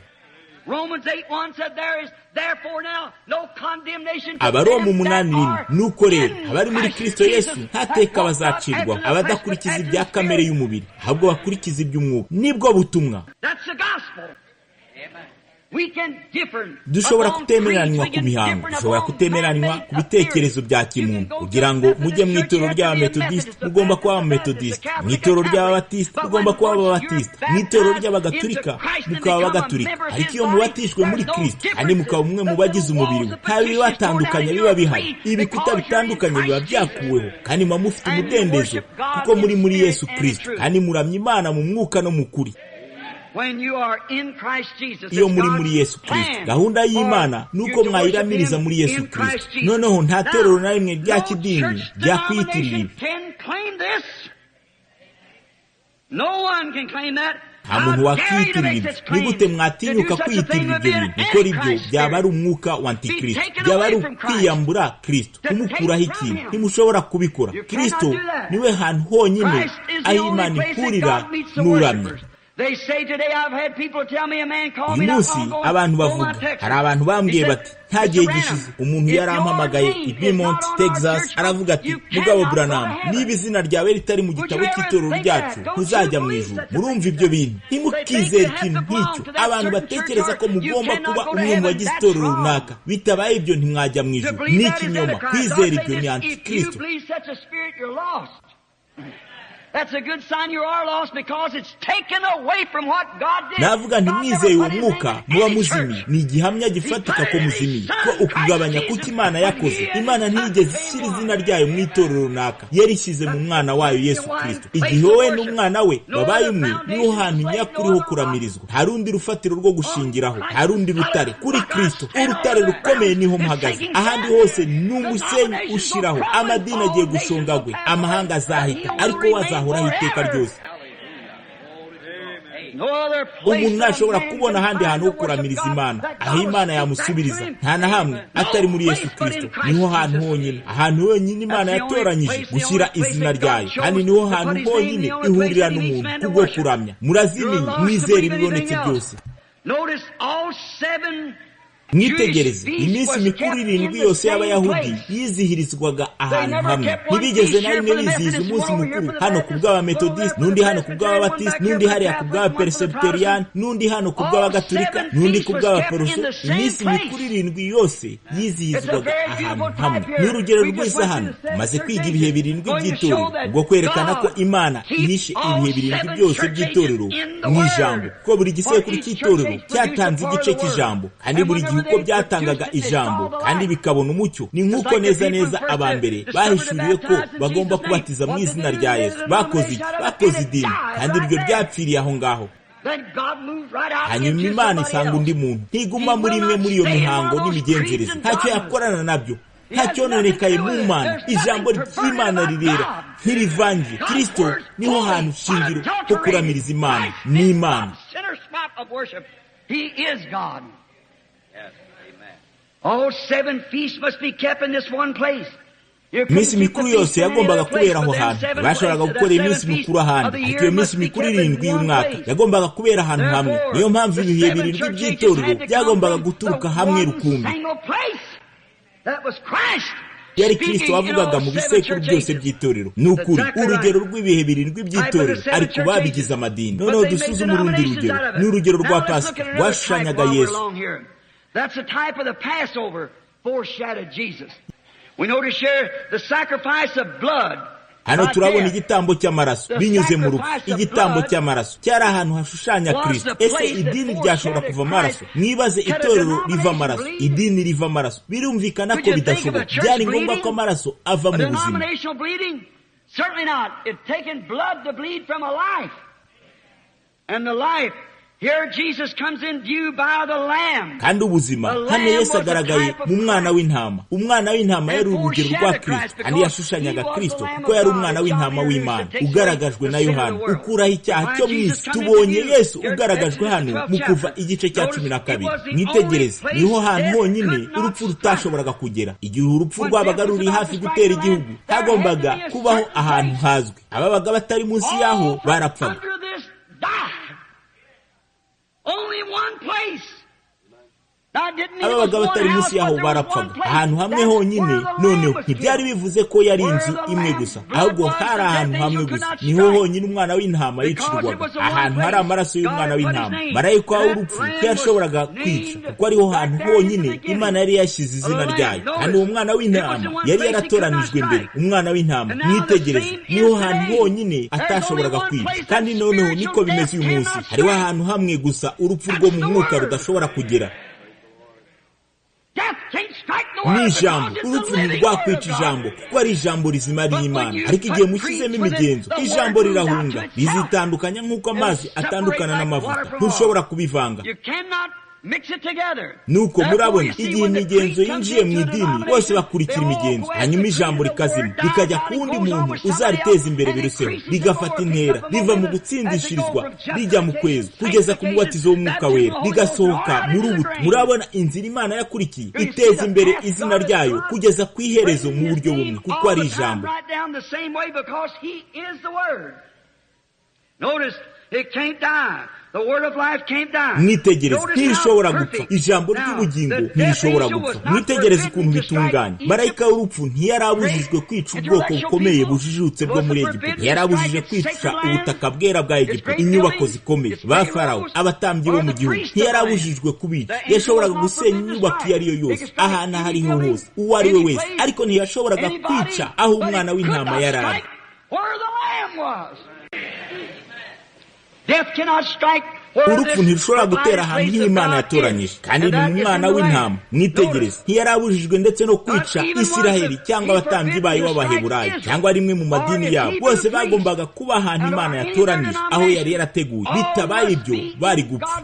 Abaroma 8:1. Nuko rero abari muri Kristo Yesu nta teka bazacirwaho, abadakurikiza ibya kamere y'umubiri, ahubwo bakurikiza iby'umwuka. Nibwo butumwa. Dushobora kutemeranywa ku mihango, dushobora kutemeranywa ku bitekerezo bya kimuntu. Kugira ngo mujye mu itorero ry'abametodisite mugomba kuba abametodisite, mu itorero ry'ababatisite mugomba kuba ababatisite, mu itorero ry'abagatulika mukaba abagatulika. Ariko iyo mubatishwe muri Kristo kandi mukaba umwe mu bagize umubiri we, nta bibatandukanya biba bihari. Ibikuta bitandukanye biba byakuweho, kandi muba mufite umudendezo kuko muri muri Yesu Kristo, kandi muramya Imana mu mwuka no mu kuri. Iyo muri muri Yesu Kristo, gahunda y'Imana nuko mwayiramiriza muri Yesu Kristo. Noneho nta torero na rimwe rya kidini ryakwiyitirira ibi. Nta muntu wakwiyitirira ibyo. Ni gute mwatinyuka kwiyitirira ibyo bintu? Gukora ibyo byaba ari umwuka wa antikristo, byaba ari ukwiyambura Kristo, kumukuraho ikintu. Ntimushobora kubikora. Kristo niwe hantu honyine aho Imana ihurira n'uramya. Uyu munsi abantu bavuga, hari abantu bambwiye bati nta gihe gishize umuntu yarampamagaye i Beaumont, Texas, aravuga ati mugabo Branham, niba izina ryawe ritari mu gitabo cy'itorero ryacu ntuzajya mu ijuru. Murumva ibyo bintu? Ntimukizere ikintu nk'icyo. Abantu batekereza ko mugomba kuba umwe mu bagize itorero runaka, bitabaye ibyo ntimwajya mu ijuru. Ni ikinyoma. Kwizera ibyo ni antikristo. Navuga nti mwizeye uwo mwuka muba muzimiye. Ni igihamya gifatika ko muzimiye, ko ukugabanya kuko Imana yakoze. Imana ntiyigeze ishyira izina ryayo mu itorero runaka, yarishyize mu mwana wayo Yesu Kristo. Igihe wowe n'umwana we babaye umwe, niho hantu nyakuri ho kuramirizwa. Nta rundi rufatiro rwo gushingiraho, nta rundi rutare kuri Kristo. Urutare rukomeye niho muhagaze, ahandi hose ni umusenyi ushiraho. Amadini agiye gushongagwe, amahanga azahita, ariko wazahoraho iteka ryose. Umuntu ntashobora kubona ahandi hantu ho kuramiriza Imana, aho Imana yamusubiriza, nta na hamwe atari muri Yesu Kristo. Niho hantu honyine, ahantu honyine Imana yatoranyije gushyira izina ryayo, kandi niho hantu honyine ihurira n'umuntu kubwo kuramya. Murazimiye, mwizere ibibonetse byose. Mwitegereze iminsi mikuru 7 yose y'Abayahudi yizihirizwaga ahantu hamwe. Ntibigeze na rimwe bizihiza umunsi mukuru hano ku bw'Abametodisite, n'undi hano ku bw'Ababatisite, n'undi hariya ku bw'Abaperesibiteriyani, n'undi hano ku bw'Abagatulika, n'undi ku bw'Abaporoso. Iminsi mikuru 7 yose yizihizwaga ahantu hamwe. Ni urugero rwiza hano. Tumaze kwiga ibihe 7 by'itorero, ubwo kwerekana ko Imana ihishe ibihe 7 byose by'itorero mu ijambo, ko buri gisekuru cy'itorero cyatanze igice cy'ijambo, kandi buri gihe uko byatangaga ijambo kandi bikabona umucyo. Ni nk'uko neza neza abambere bahishuriwe ko bagomba kubatiza mu izina rya Yesu. Bakoze iki? Bakoze idini, kandi iryo ryapfiriye aho ngaho. Hanyuma Imana isanga undi muntu, ntiguma muri imwe muri iyo mihango n'imigenzereze, ntacyo yakorana nabyo, ntacyononekaye mu Mana. Ijambo ry'Imana rirera ntirivangiye. Kristo niho hantu shingiro ho kuramiriza Imana. Ni Imana. Iminsi mikuru yose yagombaga kubera aho hantu. Bashoboraga gukora iminsi mikuru ahandi, ariko iyo minsi mikuru 7 y'umwaka yagombaga kubera ahantu hamwe. Niyo mpamvu ibihe 7 by'itorero byagombaga guturuka hamwe rukumbi. Yari Kristo wavugaga mu bisekuru byose by'itorero. Ni ukuri urugero rw'ibihe 7 by'itorero, ariko babigize amadini. Noneho dusuzume urundi rugero, ni urugero rwa Pasika rwashushanyaga Yesu. That's the type of the Passover foreshadowed Jesus. We notice here the sacrifice of blood. Hano turabona igitambo cy'amaraso binyuze mu rupfu. Igitambo cy'amaraso cyari ahantu hashushanya Kristo. Ese idini ryashobora kuva amaraso? Mwibaze itorero riva amaraso, idini riva amaraso. Birumvikana ko bidashoboka. Byari ngombwa ko amaraso ava mu buzima. Certainly not. It taken blood to bleed from a life. And the life here Jesus comes in view by the Lamb. Kandi ubuzima hano Yesu agaragaye mu mwana w'intama. Umwana w'intama yari urugero rwa Kristo, kandi yashushanyaga Kristo kuko yari umwana w'intama w'Imana ugaragajwe na Yohana ukuraho icyaha cyo mu isi. Tubonye Yesu ugaragajwe hano mu Kuva igice cya 12. Mwitegereze, niho hantu honyine urupfu rutashoboraga kugera. Igihe urupfu rwabaga ruri hafi gutera igihugu, hagombaga kubaho ahantu hazwi. Ababaga batari munsi yaho barapfaga. Ababaga batari munsi yaho barapfaga. Ahantu hamwe honyine. Noneho ntibyari bivuze ko yari inzu imwe gusa, ahubwo hari ahantu hamwe gusa niho honyine umwana w'intama yicirwaga, ahantu hari amaraso y'umwana w'intama. Marayika w'urupfu ntiyashoboraga kwica, kuko ariho hantu honyine Imana yari yashyize izina ryayo. Kandi uwo mwana w'intama yari yaratoranijwe mbere. Umwana w'intama, mwitegereze, niho hantu honyine atashoboraga kwica. Kandi noneho niko bimeze uyu munsi. Hariho ahantu hamwe gusa urupfu rwo mu mwuka rudashobora kugera. Ni ijambo. Urupfu ntirwakwica ijambo, kuko ari ijambo rizima ry'Imana. Ariko igihe mushyizemo imigenzo, ijambo rirahunga, rizitandukanya nk'uko amazi atandukana n'amavuta. Ntushobora kubivanga. Nuko murabona igihe imigenzo yinjiye mu idini, bose bakurikira imigenzo, hanyuma ijambo rikazima rikajya ku wundi muntu uzariteza imbere biruseho, rigafata intera, riva mu gutsindishirizwa rijya mu kwezi kugeza ku mubatizo w'umwuka wera, rigasohoka muri ubu. Murabona inzira Imana yakurikiye iteza imbere izina ryayo kugeza ku iherezo mu buryo bumwe, kuko ari ijambo. Mwitegereze, ntirishobora gupfa. Ijambo ry'ubugingo ntirishobora gupfa. Mwitegereze ukuntu bitunganye. Marayika w'urupfu ntiyarabujijwe kwica ubwoko bukomeye bujijutse bwo muri Egiputa, ntiyarabujije kwica ubutaka bwera bwa Egiputa, inyubako zikomeye, ba Farawo, abatambyi bo mu gihugu, ntiyarabujijwe kubica. Yashoboraga gusenya inyubako iyo ari yo yose, ahantu aho ariho hose, uwo ari we wese, ariko ntiyashoboraga kwica aho umwana w'intama yari ari. Urupfu ntirushobora gutera ahantu h'Imana yatoranyije, kandi ni mu mwana w'intama. Mwitegereze, ntiyarabujijwe ndetse no kwica Isiraheli cyangwa abatambyi bayo b'Abaheburayo cyangwa rimwe mu madini yabo. Bose bagombaga kuba ahantu Imana yatoranije, aho yari yarateguye. Bitabaye ibyo bari gupfa.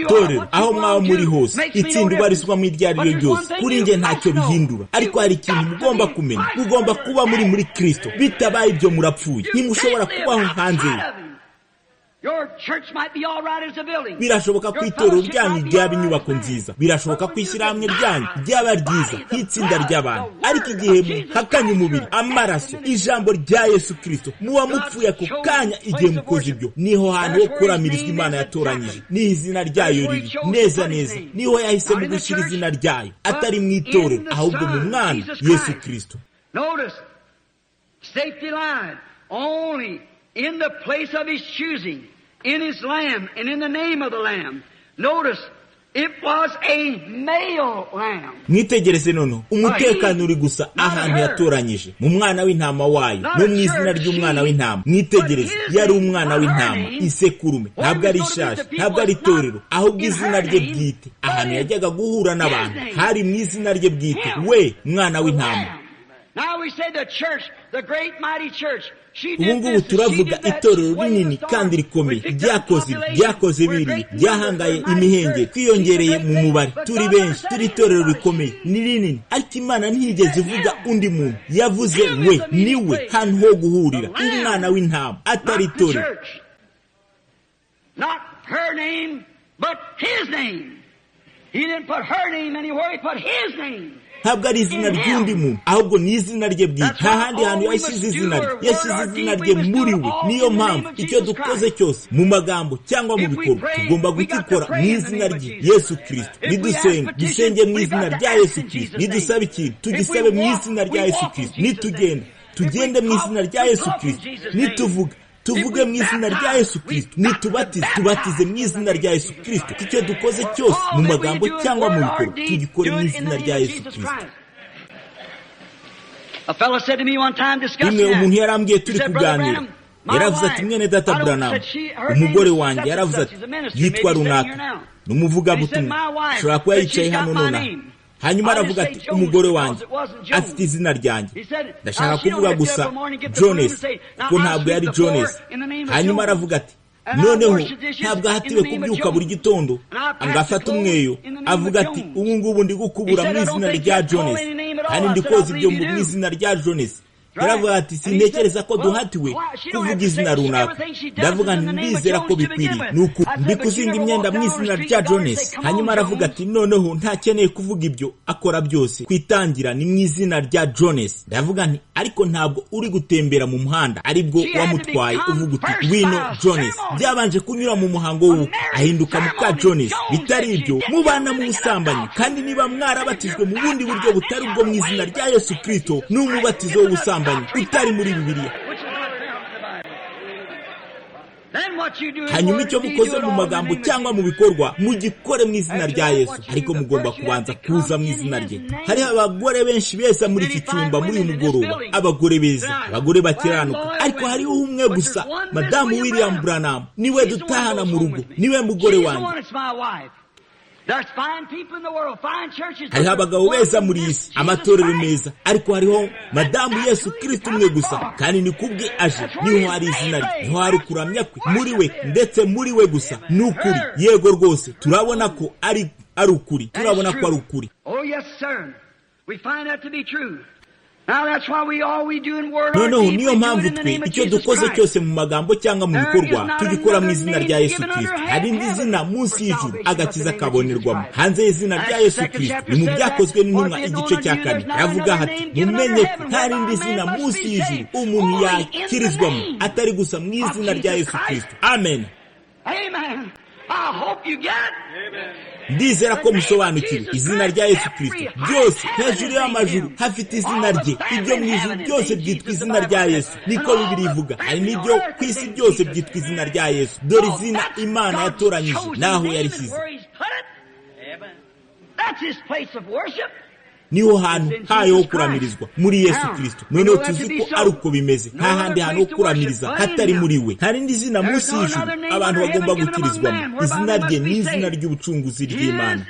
Torero, aho mwaba muri hose, itsinda ubarizwamo iryo ari ryo ryose, kuri njye ntacyo bihindura. Ariko hari ikintu mugomba kumenya, mugomba kuba muri Kristo. Bitabaye ibyo murapfuye, ntimushobora kubaho hanze ye. Birashoboka ko itorero ryanyu ryaba inyubako nziza, birashoboka ko ishyirahamwe ryanyu ryaba ryiza nk'itsinda ry'abantu, ariko igihe muhakanye umubiri, amaraso, ijambo rya Yesu Kristo, muba mupfuye ako kanya. Igihe mukoze ibyo, niho hantu ho kuramirizwa Imana yatoranyije, niho izina ryayo riri neza neza, niho yahisemo gushyira izina ryayo, atari mu itorero, ahubwo mu mwana Yesu Kristo. In the place of his choosing, in his lamb, and in the name of the lamb. Notice, it was a male lamb. Mwitegereze noneho, umutekano uri gusa ahantu yatoranyije, mu mwana w'intama wayo, no mu izina ry'umwana w'intama. Mwitegereze, yari umwana w'intama, isekurume, ntabwo ari ishashi, ntabwo ari itorero, ahubwo izina rye bwite. Ahantu yajyaga guhura n'abantu hari mu izina rye bwite, we mwana w'intama. Ubu ngubu turavuga itorero rinini kandi rikomeye, ryakoze ibi, ryakoze biriya, ryahangaye imihengeri, twiyongereye mu mubare, turi benshi, turi itorero rikomeye, ni rinini. Ariko Imana ntiyigeze ivuga undi muntu, yavuze we, ni we hantu ho guhurira, umwana w'intama, atari itorero. Ntabwo ari izina ry'undi muntu, ahubwo ni izina rye bwite. Nta handi hantu yashyize izina rye, yashyize izina rye muri we. Niyo mpamvu icyo dukoze cyose mu magambo cyangwa mu bikorwa tugomba kugikora mu izina rye Yesu Kristo. Nidusenga, dusenge mu izina rya Yesu Kristo. Nidusaba ikintu, tugisabe mu izina rya Yesu Kristo. Nitugenda, tugende mu izina rya Yesu Kristo. Nituvuga, tuvuge mu izina rya Yesu Kristo. Nitubatize, tubatize mu izina rya Yesu Kristo. Icyo dukoze cyose mu magambo cyangwa mu bikorwa, tugikore mu izina rya Yesu Kristo. Rimwe umuntu yarambwiye turi kuganira, yaravuze ati mwene data Branham, umugore wanjye yaravuze ati yitwa runaka, ni umuvugabutumwa, ashobora kuba yicaye hano nonaha. Hanyuma aravuga ati umugore wanjye afite izina ryanjye, ndashaka kuvuga gusa Jones, kuko ntabwo yari Jones. Hanyuma aravuga ati noneho ntabwo ahatiwe kubyuka buri gitondo ngo afate umweyo, avuga ati ubu ngubu ndi gukubura mu izina rya Jones, kandi ndi koza ibyombo mu izina rya Jones. Yaravuga ati sintekereza ko duhatiwe kuvuga izina runaka. Ndavuga nti ndizera ko bikwiriye, nuko ndi kuzinga imyenda mu izina rya Jones. Hanyuma aravuga ati noneho ntakeneye kuvuga ibyo akora byose, kwitangira ni mu izina rya Jones. Ndavuga nti ariko ntabwo uri gutembera mu muhanda aribwo wamutwaye uvuga uti wino Jones. Byabanje kunyura mu muhango w'ubukwe, ahinduka muka Jones. Bitari ibyo mubana mu busambanyi, kandi niba mwarabatijwe mu bundi buryo butari ubwo mu izina rya Yesu Kristo, ni umubatizo w'ubusambanyi utari muri Bibiliya. Hanyuma icyo mukoze mu magambo cyangwa mu bikorwa, mugikore mu izina rya Yesu, ariko mugomba kubanza kuza mu izina rye. Hariho abagore benshi beza muri iki cyumba muri uyu mugoroba, abagore beza, abagore bakiranuka, ariko hariho umwe gusa, Madamu William Branham, niwe dutahana mu rugo, niwe mugore wanjye. Hariho abagabo beza muri iyi si, amatorero meza, ariko hariho madamu Yesu Kirisito umwe gusa, kandi ni kubwe aje. Niho hari izina rye, niho hari ukuramya kwe, muri we ndetse muri we gusa. Ni ukuri, yego rwose, turabona ko ari ukuri, turabona ko ari ukuri. Noneho niyo mpamvu twe icyo dukoze cyose mu magambo cyangwa mu bikorwa tugikora mu izina rya Yesu Kirisito. Hari indi zina munsi y'ijuru agakiza kabonerwamo hanze y'izina rya Yesu Kirisito. Ni mu Byakozwe n'Intumwa igice cya 4, aravuga hati: mumenye ko nta rindi zina munsi y'ijuru umuntu yakirizwamo atari gusa mu izina rya Yesu Kirisito. Amen. Ndizera ko musobanukiwe izina rya Yesu Kirisito. Byose hejuru y'amajuru hafite izina rye, ibyo mu ijuru byose byitwa izina rya Yesu, niko Bibiliya ivuga. Hari n'ibyo ku isi byose byitwa izina rya Yesu. Dore izina Imana yatoranyije n'aho yarishyize. Niho hantu hayo ho kuramirizwa, muri Yesu Kirisito. Noneho tuzi ko ari uko bimeze. Nta handi hantu ho kuramiriza hatari muri we. Nta rindi zina munsi y'ijuru abantu bagomba gukirizwamo. Izina rye ni izina ry'ubucunguzi ry'Imana.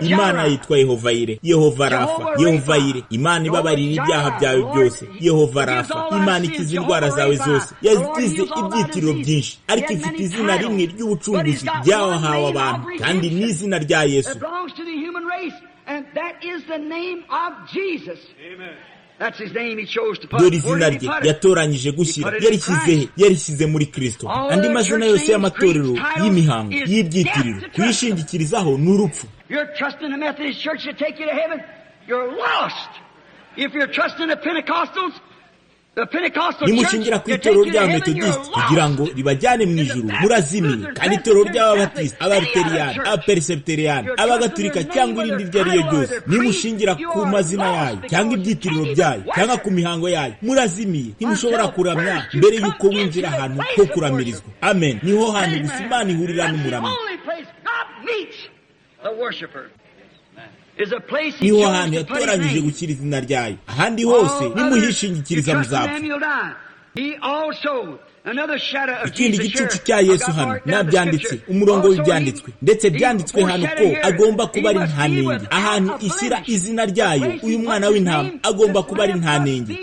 Imana yitwa Yehova Yire, Yehova Rafa, Yehova Yire, Imana ibabarira ibyaha byawe byose, Yehova Rafa, Imana ikiza indwara zawe zose. Yagize ibyitiriro byinshi, ariko ifite izina rimwe ry'ubucunguzi ryahawe abantu, kandi ni izina rya Yesu. Dore izina rye yatoranyije gushyira. Yarishyize he? Yarishyize muri Kristo. Andi mazina yose y'amatorero, y'imihango, y'ibyitiriro, kuyishingikirizaho ni urupfu. Nimushingira ku itorero ry'Abametodisiti kugira ngo ribajyane mu ijuru, murazimiye. Kandi itorero ry'Ababatisiti, Abaluteriyani, Abaperesibiteriyani, Abagatulika cyangwa irindi iryo ari ryo ryose, nimushingira ku mazina yayo cyangwa ibyitiriro byayo cyangwa ku mihango yayo, murazimiye. Ntimushobora kuramya mbere y'uko winjira ahantu ho kuramirizwa. Amen. Niho hantu gusa Imana ihurira n'umuramyi. Niho hantu yatoranyije gushyira izina ryayo. Ahandi hose nimuhishingikiriza muzapfa. Ikindi gicucu cya Yesu hano nabyanditse, umurongo w'ibyanditswe, ndetse byanditswe hano ko agomba kuba ari nta nenge. Ahantu ishyira izina ryayo, uyu mwana w'intama agomba kuba ari nta nenge.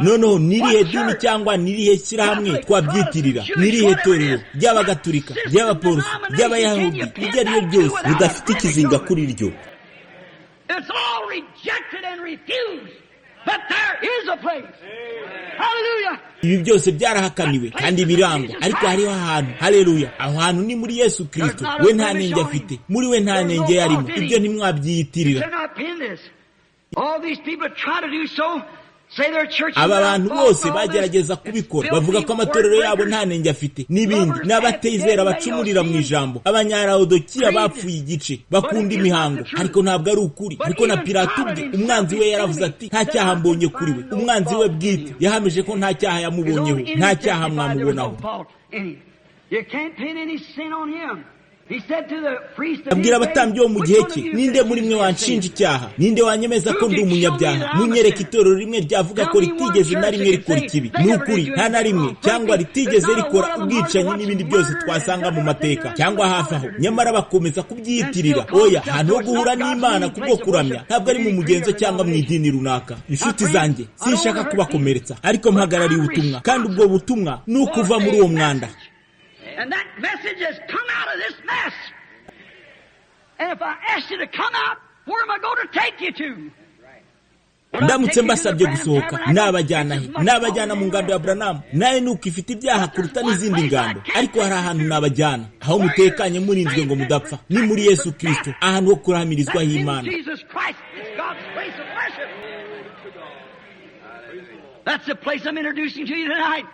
Noneho nirihe dini cyangwa nirihe shyirahamwe twabyitirira? Nirihe torero ry'Abagatulika, ry'Abaporoso, ry'Abayahudi, iryo ari ryo ryose ridafite ikizinga kuri ryo? Ibi byose byarahakaniwe kandi birangwa, ariko hariho ahantu. Haleluya! Aho hantu ni muri Yesu Kirisito. We nta nenge afite, muri we nta nenge yarimo. Ibyo ntimwabyiyitirira. Aba bantu bose bagerageza kubikora, bavuga ko amatorero yabo nta nenge afite n'ibindi. N'abatizera bacumurira mu ijambo, Abanyarawodokiya bapfuye igice, bakunda imihango, ariko ntabwo ari ukuri. Ariko na Pilato ubwe, umwanzi we, yaravuze ati: nta cyaha mbonye kuri we. Umwanzi we bwite yahamije ko nta cyaha yamubonyeho, nta cyaha mwamubonaho. Abwira abatambyi bo mu gihe cye: ninde muri mwe wanshinja icyaha? Ninde wanyemeza ko ndi umunyabyaha? Munyereke itorero rimwe ryavuga ko ritigeze na rimwe rikora ikibi. Ni ukuri, nta na rimwe, cyangwa ritigeze rikora ubwicanyi n'ibindi byose twasanga mu mateka cyangwa hafi aho. Nyamara bakomeza kubyiyitirira. Oya, ahantu ho guhura n'Imana kubwo kuramya ntabwo ari mu mugenzo cyangwa mu idini runaka. Inshuti zanjye, sinshaka kubakomeretsa, ariko mpagarariye ubutumwa, kandi ubwo butumwa ni ukuva muri uwo mwanda. And that message has come out of this mess. And if I ask you to come out, where am I going to take you to? Ndamutse mbasabye gusohoka, nabajyana he? Nabajyana mu ngando ya Branham, nayo nuko ifite ibyaha kuruta n'izindi ngando. Ariko hari ahantu nabajyana, aho mutekanye murinzwe ngo mudapfa, ni muri Yesu Kristo, ahantu ho kuramirizwaho Imana. That's the place I'm introducing to you tonight.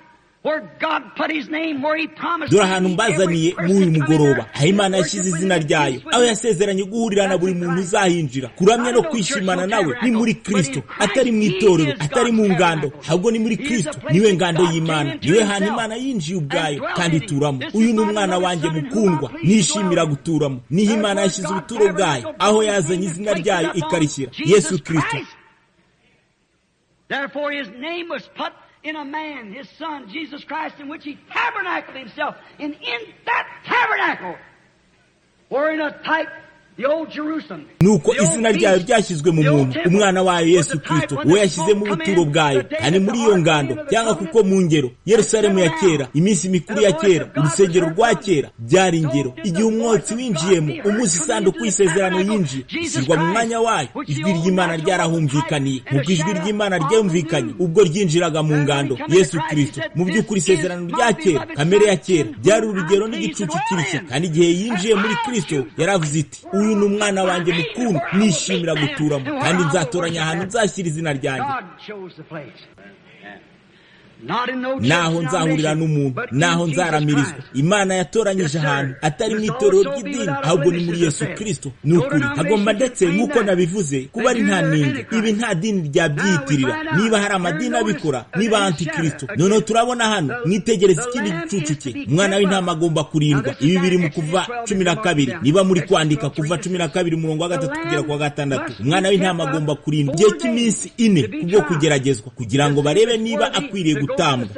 Dore ahantu mbazaniye muri uyu mugoroba, aho Imana yashyize izina ryayo, aho yasezeranye guhurira na buri muntu uzahinjira, kuramya no kwishimana nawe ni muri Kristo, atari mu itorero, atari mu ngando, ahubwo ni muri Kristo. Niwe ngando y'Imana, niwe hantu Imana yinjiye ubwayo kandi ituramo. Uyu ni umwana wanjye mukundwa, nishimira guturamo. Niho Imana yashyize ubuturo bwayo, aho yazanye izina ryayo ikarishyira, Yesu Kristo. In a man, his son, Jesus Christ, in which he tabernacled himself. And in that tabernacle, were in a type the old Jerusalem. Nuko izina ryayo ryashyizwe mu muntu, umwana wayo Yesu Kristo, uwo yashyizemo ubuturo bwayo. Kandi muri iyo ngando, cyangwa kuko mu ngero, Yerusalemu ya kera, iminsi mikuru ya kera, urusengero rwa kera byari ingero. Igihe umwotsi winjiyemo, umunsi isanduku y'isezerano yinjiye, ishyirwa mu mwanya wayo, ijwi ry'Imana ryarahumvikaniye. Nk'uko ijwi ry'Imana ryumvikanye ubwo ryinjiraga mu ngando, Yesu Kristo. Mu by'ukuri isezerano rya kera, kamere ya kera, byari urugero n'igicucu kirishya. Kandi igihe yinjiye muri Kristo, yaravuze iti: uyu ni umwana wanjye mukundwa, nishimira guturamo, kandi nzatoranya ahantu nzashyira izina ryanjye, naho nzahurira n'umuntu, naho nzaramirizwa. Imana yatoranyije ahantu atari mu itorero ry'idini, ahubwo ni muri Yesu Kristo. Ni ukuri hagomba, ndetse nk'uko nabivuze, kuba ari nta nenge. Ibi nta dini ryabyiyitirira. Niba hari amadini abikora, niba antikristo. Noneho turabona hano, mwitegereza ikindi gicucu cye, umwana w'intama agomba kurindwa. Ibi biri mu Kuva 12, niba muri kwandika, Kuva 12 umurongo wa 3 kugera ku wa 6. Umwana w'intama agomba kurindwa igihe cy'iminsi 4 kubwo kugeragezwa, kugira ngo barebe niba akwiriye gutambwa.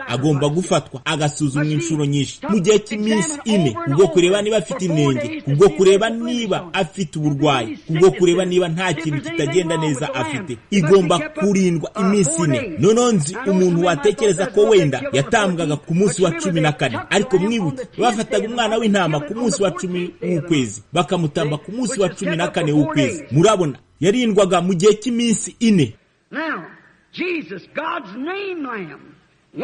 Agomba gufatwa agasuzumwa inshuro nyinshi mu gihe cy'iminsi 4, kubwo kureba niba afite inenge, kubwo kureba niba afite uburwayi, kubwo kureba niba nta kintu kitagenda neza afite. Igomba kurindwa iminsi 4. Noneho nzi umuntu watekereza ko wenda yatambwaga ku munsi wa 14, ariko mwibuke, bafataga umwana w'intama ku munsi wa 10 w'ukwezi, bakamutamba ku munsi wa 14 w'ukwezi. Murabona, yarindwaga mu gihe cy'iminsi 4.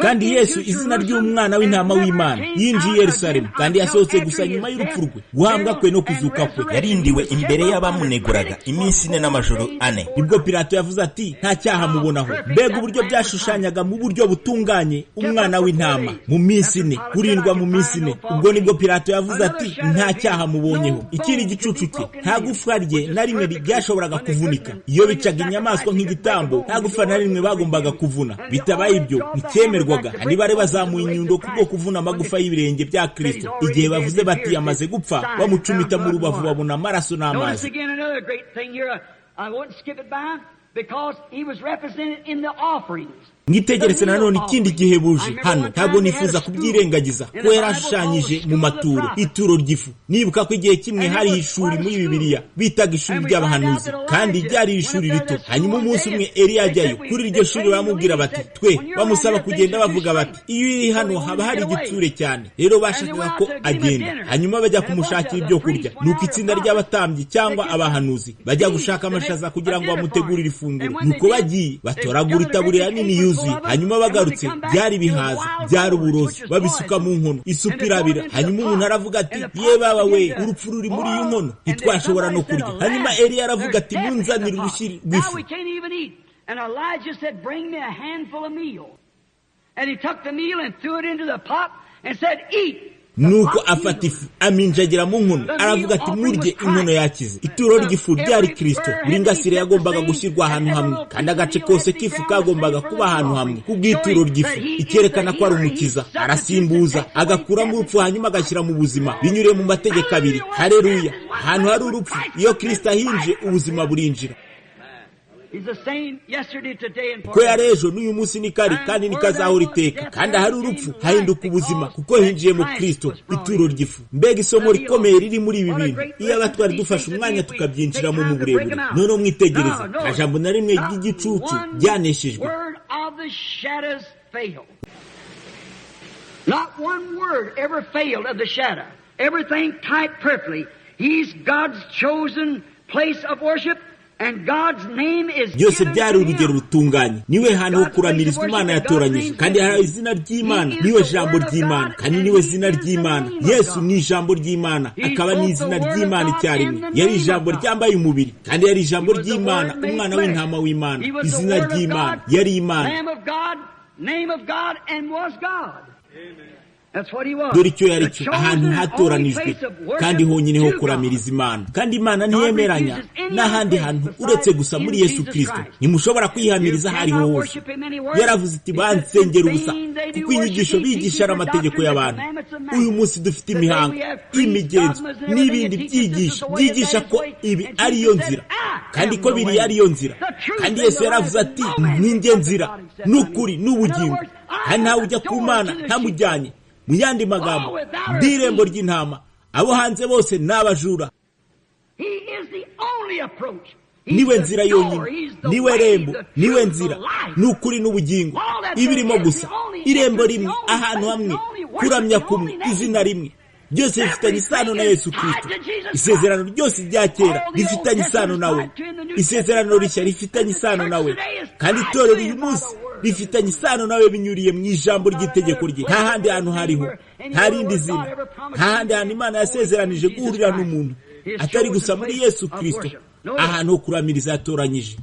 Kandi Yesu, izina ry'umwana w'intama w'Imana, yinjiye Yerusalemu, kandi yasohotse gusa nyuma y'urupfu rwe, guhambwa kwe no kuzuka kwe. Yarindiwe imbere y'abamuneguraga iminsi 4 n'amajoro 4. Nibwo Pilato yavuze ati: nta cyaha mubonaho. Mbega uburyo byashushanyaga mu buryo butunganye umwana w'intama mu minsi 4, kurindwa mu minsi 4. Ubwo nibwo Pilato yavuze ati: nta cyaha mubonyeho. Ikindi gicucu cye, nta gufwa rye na rimwe ryashoboraga kuvunika. Iyo bicaga inyamaswa nk'igitambo, nta gufwa na rimwe bagombaga kuvuna. Bitabaye ibyo, ntikemerwa. Kandi bari bazamuye inyundo kubwo kuvuna amagufa y'ibirenge bya Kristo. Igihe bavuze bati yamaze gupfa, bamucumita mu rubavu, babona amaraso n'amazi. Mwitegereze nanone ikindi gihebuje hano, ntabwo nifuza kubyirengagiza, ko yarashushanyije mu maturo, ituro ry'ifu. Nibuka ko igihe kimwe hari ishuri muri Bibiliya bitaga ishuri ry'abahanuzi, kandi ryari ishuri rito. Hanyuma umunsi umwe Eliya ajyayo kuri iryo shuri, baramubwira bati twe, bamusaba kugenda, bavuga bati iyo uri hano haba hari igitsure cyane. Rero bashakaga ko agenda, hanyuma bajya kumushakira ibyo kurya. Nuko itsinda ry'abatambyi cyangwa abahanuzi bajya gushaka amashaza kugira ngo bamutegurire ifunguro. Nuko bagiye batoragura itaburiya nini yuzuye. Hanyuma bagarutse, byari bihaza, byari uburozi, babisuka mu nkono, isupu irabira. Hanyuma umuntu aravuga ati: ye baba we, urupfu ruri muri iyi nkono, ntitwashobora no kurya. Hanyuma Eliya aravuga ati: munzanire urushyi rw'ifu. Nuko afata ifu aminjagira mu nkono, aravuga ati murye, inkono yakize. Ituro ry'ifu ryari Kristo. Buri ngasire yagombaga gushyirwa ahantu hamwe, kandi agace kose k'ifu kagombaga kuba ahantu hamwe kubw'ituro ry'ifu, icyerekana ko ari umukiza. Arasimbuza, agakuramo urupfu, hanyuma agashyira mu buzima binyuriye mu mategeko 2. Haleluya! Ahantu hari urupfu, iyo Kristo ahinje, ubuzima burinjira. Ko yari ejo n'uyu munsi ni kari, kandi nikazahora iteka. Kandi ahari urupfu hahinduka ubuzima, kuko hinjiye mu Kristo, ituro ry'ifu. Mbega isomo rikomeye riri muri ibi bintu! Iyo abatwari dufashe umwanya tukabyinjiramo mu burebure. Noneho mwitegereze, nta jambo na rimwe ry'igicucu ryaneshejwe. Not one word ever failed of the shadow. Everything typed perfectly. He's God's chosen place of worship. Byose byari urugero rutunganye. Niwe hantu ho kuramirizwa Imana yatoranyije, kandi hari izina ry'Imana, niwe jambo ry'Imana, kandi niwe zina ry'Imana. Yesu ni ijambo ry'Imana, akaba n'izina ry'Imana icyarimwe. Yari ijambo ryambaye umubiri, kandi yari ijambo ry'Imana, umwana w'intama w'Imana, izina ry'Imana, yari Imana. Dore icyo yari cyo, ahantu hatoranijwe kandi honyine ho kuramiriza Imana. Kandi Imana ntiyemeranya n'ahandi hantu uretse gusa muri Yesu Kristo. Ntimushobora kwihamiriza aho ariho hose. Yaravuze iti bansengera ubusa, kuko inyigisho bigisha ari amategeko y'abantu. Uyu munsi dufite imihango, imigenzo n'ibindi byigisha byigisha ko ibi ariyo nzira, kandi ko biriya ariyo nzira. Kandi Yesu yaravuze ati ninjye nzira n'ukuri n'ubugingo, kandi ntawe ujya ku Mana ntamujyanye. Mu yandi magambo, ndi irembo ry'intama, abo hanze bose ni abajura. Niwe nzira yonyine, niwe rembo, niwe nzira, n'ukuri n'ubugingo. Ibirimo gusa irembo rimwe, ahantu hamwe, kuramya kumwe, izina rimwe, byose bifitanye isano na Yesu Kristo. Isezerano ryose rya kera rifitanye isano nawe, isezerano rishya rifitanye isano nawe, kandi itorero uyu munsi rifitanye isano nawe binyuriye mu ijambo ry'itegeko rye. Nta handi hantu hariho, nta rindi zina, nta handi hantu Imana yasezeranije guhurira n'umuntu atari gusa muri Yesu Kristo, ahantu ho kuramiriza yatoranyije.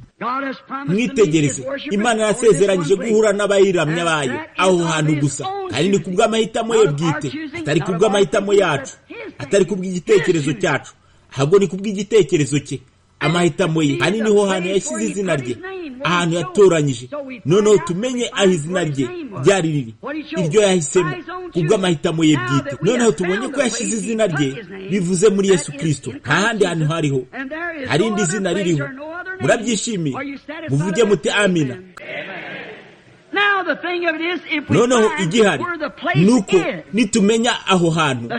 Mwitegereze, Imana yasezeranyije guhura n'abayiramya bayo aho hantu gusa, kandi ni kubw'amahitamo ye bwite, atari kubw'amahitamo yacu, atari kubw'igitekerezo cyacu, ahubwo ni kubw'igitekerezo cye, amahitamo ye. Kandi niho hantu yashyize izina rye, ahantu yatoranyije. Noneho tumenye aho izina rye ryari riri, iryo yahisemo kubw'amahitamo ye bwite. Noneho tubonye ko yashyize izina rye, bivuze muri Yesu Kristo. Nta handi hantu hariho, hari indi zina ririho. Murabyishimiye? Muvuge muti amina. Noneho igihari nuko nitumenya aho hantu,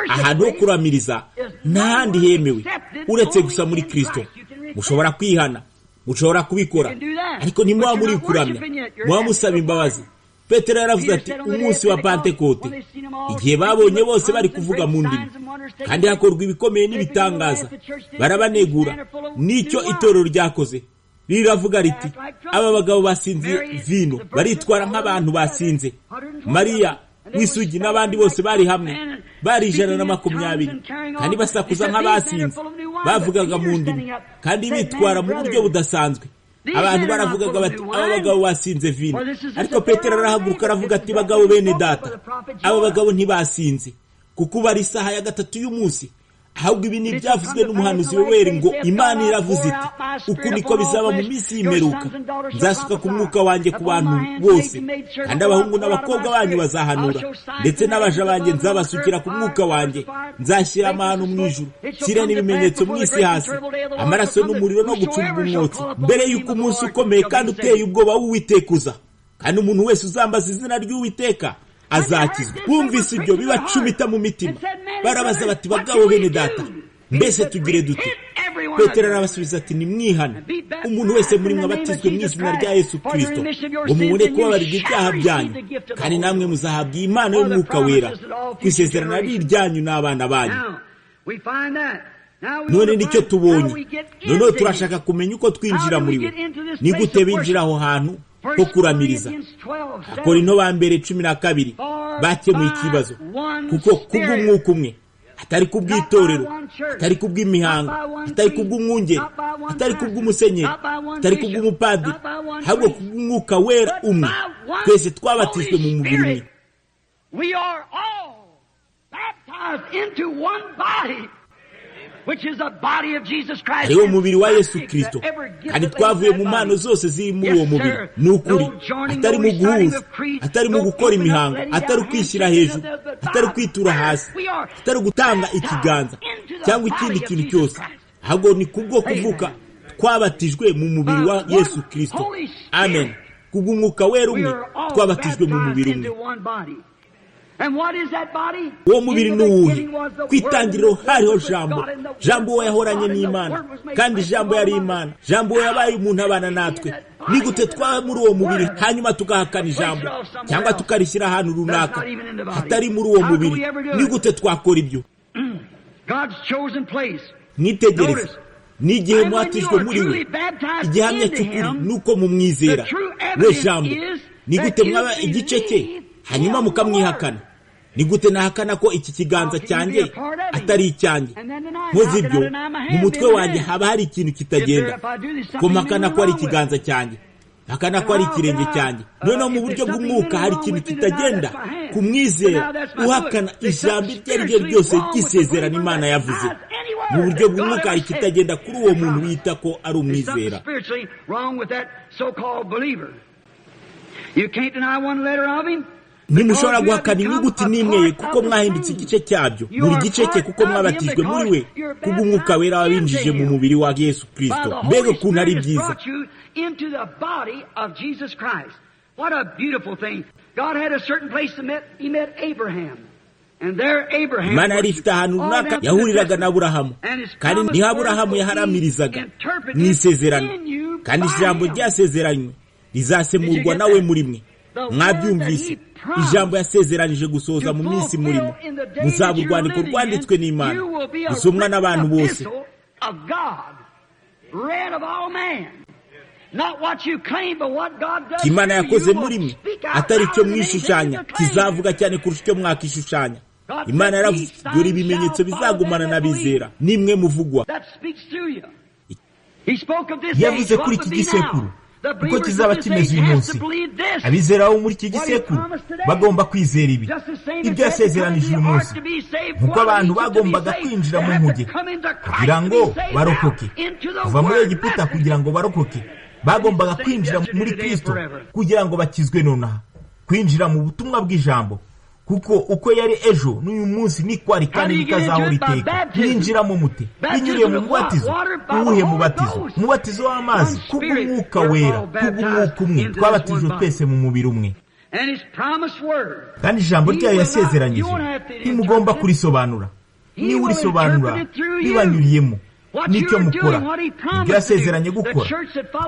ahantu ho kuramiriza, nta handi hemewe uretse gusa muri Kristo. Mushobora kwihana, mushobora kubikora, ariko ntimuba muri kuramya, muba musaba imbabazi. Petero yaravuze ati umunsi wa Pantekote, igihe babonye bose bari kuvuga mu ndimi kandi hakorwa ibikomeye n'ibitangaza, barabanegura. Nicyo itorero ryakoze, riravuga riti aba bagabo basinze vino, baritwara nk'abantu basinze. Mariya w'isugi n'abandi bose bari hamwe, bari 120, kandi basakuza nk'abasinze, bavugaga mu ndimi kandi bitwara mu buryo budasanzwe. Abantu baravugaga bati aba bagabo basinze vino. Ariko Petero arahaguruka aravuga ati bagabo bene data, aba bagabo ntibasinze, kuko bari isaha ya 3 y'umunsi. Ahubwo ibi ni ibyavuzwe n'umuhanuzi Yoweri ngo Imana iravuze iti uku niko bizaba mu minsi y'imperuka, nzasuka ku mwuka wanjye ku bantu bose, kandi abahungu n'abakobwa banyu bazahanura, ndetse n'abaja banjye nzabasukira ku mwuka wanjye. Nzashyira amahano mu ijuru, nshyire n'ibimenyetso mu isi hasi, amaraso n'umuriro no gucumba umwotsi, mbere y'uko umunsi ukomeye kandi uteye ubwoba w'Uwiteka uza. Kandi umuntu wese uzambaza izina ry'Uwiteka azakizwa. Bumvise ibyo bibacumita mu mitima, barabaza bati bagabo bene data, mbese tugire dute? Petero arabasubiza ati nimwihane, umuntu wese muri mwe abatizwe mu izina rya Yesu Kristo, ngo mubone kubabarirwa ibyaha byanyu, kandi namwe muzahabwa impano y'Umwuka Wera, ku isezerano ari iryanyu n'abana banyu. None nicyo tubonye. Noneho turashaka kumenya uko twinjira muri we. Ni gute binjira aho hantu ho kuramiriza? Abakorinto ba mbere 12 bakemuye ikibazo, kuko kubw'umwuka umwe, atari kubw'itorero, atari kubw'imihango, atari kubw'umwungeri, atari kubw'umusenyeri, atari kubw'umupadiri, ahubwo kubw'umwuka wera umwe, twese twabatijwe mu mubiri umwe. Ariwo mubiri wa Yesu Kristo, kandi twavuye mu mpano zose ziri muri uwo mubiri. Ni ukuri, atari mu guhuza, atari mu gukora imihango, atari ukwishyira hejuru, atari kwitura hasi, atari gutanga ikiganza cyangwa ikindi kintu cyose, ahubwo ni kubwo kuvuka twabatijwe mu mubiri wa Yesu Kristo. Amen. Kubw'umwuka wera umwe twabatijwe mu mubiri umwe. Uwo mubiri ni uwuhe? Ku itangiriro hariho Jambo, Jambo uwo yahoranye n'Imana, kandi Jambo yari Imana, Jambo uwo yabaye umuntu abana natwe. Ni gute twaba muri uwo mubiri hanyuma tugahakana ijambo cyangwa tukarishyira ahantu runaka hatari muri uwo mubiri? Ni gute twakora ibyo? Mwitegereze, n'igihe mubatijwe muri we, igihamya cy'ukuri nuko mumwizera we Jambo. Ni gute mwaba igice cye hanyuma mukamwihakana? Ni gute nahakana ko iki kiganza cyanjye atari icyanjye? Nkoze ibyo, mu mutwe wanjye haba hari ikintu kitagenda, ko mpakana ko ari ikiganza cyanjye. Hakana ko ari ikirenge cyanjye. Noneho mu buryo bw'umwuka hari ikintu kitagenda ku mwizera uhakana ijambo iryo ari ryo ryose ry'isezerano Imana yavuze. Mu buryo bw'umwuka hari ikitagenda kuri uwo muntu wita ko ari umwizera. Ntimushobora guhakana inyuguti n'imwe ye, kuko mwahindutse igice cyabyo, buri gice cye, kuko mwabatijwe muri we kubw'umwuka wera wabinjije mu mubiri wa Yesu Kristo. Mbega ukuntu ari byiza! Imana yari ifite ahantu runaka yahuriraga na Aburahamu, kandi niho Aburahamu yaharamirizaga mu isezerano, kandi ijambo ryasezeranywe rizasemurwa nawe muri mwe. Mwabyumvise, ijambo yasezeranije gusohoza mu minsi murimo. Muzaba urwandiko rwanditswe n'Imana, rusomwa n'abantu bose. Imana yakoze muri mwe atari icyo mwishushanya, kizavuga cyane kurusha icyo mwakishushanya. Imana yaravuze, dore ibimenyetso bizagumana n'abizera, nimwe muvugwa. Yavuze kuri iki gisekuru uko kizaba kimeze uyu munsi. Abizera bo muri iki gisekuru bagomba kwizera ibi, ibyo yasezeranije uyu munsi, nk'uko abantu bagombaga kwinjira mu nkuge kugira ngo barokoke, kuva muri Egiputa kugira ngo barokoke, bagombaga kwinjira muri Kristo kugira ngo bakizwe nonaha, kwinjira mu butumwa bw'ijambo, kuko uko yari ejo n'uyu munsi niko ari kandi bikazahora iteka. Mwinjiramo mute? Binyuriye mu mubatizo. Uwuhe mubatizo? Umubatizo w'amazi, kubw'umwuka wera, kubw'umwuka umwe twabatijwe twese mu mubiri umwe. Kandi ijambo ryayo yasezeranyije ntimugomba kurisobanura, niba urisobanura bibanyuriyemo nicyo mukora. Ibyo yasezeranye gukora,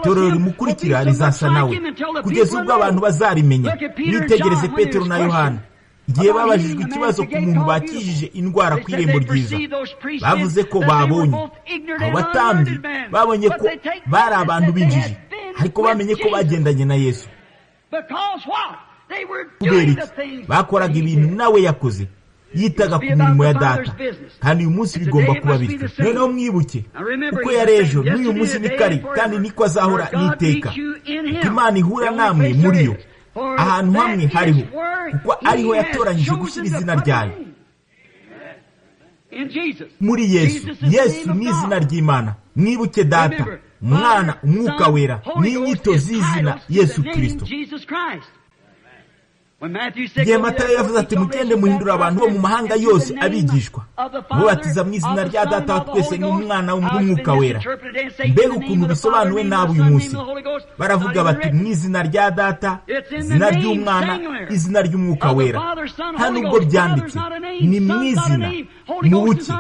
itorero rimukurikira rizasa nawe kugeza ubwo abantu bazarimenya. Mwitegereze Petero na Yohana igihe babajijwe ikibazo ku muntu bakijije indwara ku irembo ryiza, bavuze ko babonye abo batambyi, babonye ko bari abantu b'injiji, ariko bamenye ko bagendanye na Yesu. Kubera iki? Bakoraga ibintu nawe yakoze, yitaga ku mirimo ya data, kandi uyu munsi bigomba kuba bityo. Noneho mwibuke uko yari ejo n'uyu munsi ni kari, kandi niko azahora n'iteka. Kuko Imana ihura namwe muri yo ahantu hamwe hariho, kuko ariho yatoranyije gushyira izina ryayo muri Yesu. Yesu ni izina ry'Imana. Mwibuke Data, Umwana, Umwuka Wera ni inyito z'izina Yesu Kristo. Igihe Matayo yavuze ati mugende muhindura abantu bo mu mahanga yose abigishwa, mubatiza mu izina rya Data wa twese n'Umwana n'Umwuka Wera. Mbega ukuntu bisobanuwe nabi uyu munsi! Baravuga bati mu izina rya Data, izina ry'Umwana, izina ry'Umwuka Wera. Nta nubwo byanditse, ni mu izina, mu buke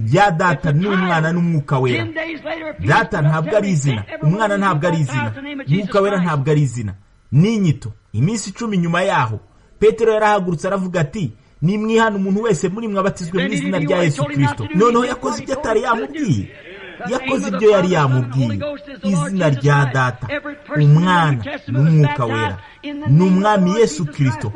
rya Data n'Umwana n'Umwuka Wera. Data ntabwo ari izina, Umwana ntabwo ari izina, Umwuka Wera ntabwo ari izina, ni inyito. Iminsi 10 nyuma yaho Petero yarahagurutse aravuga ati nimwihana umuntu wese muri mwe abatizwe mu izina rya Yesu Kristo. Noneho yakoze ibyo atari yamubwiye, yakoze ibyo yari yamubwiye. Izina rya Data, Umwana n'Umwuka Wera ni Umwami Yesu Kristo.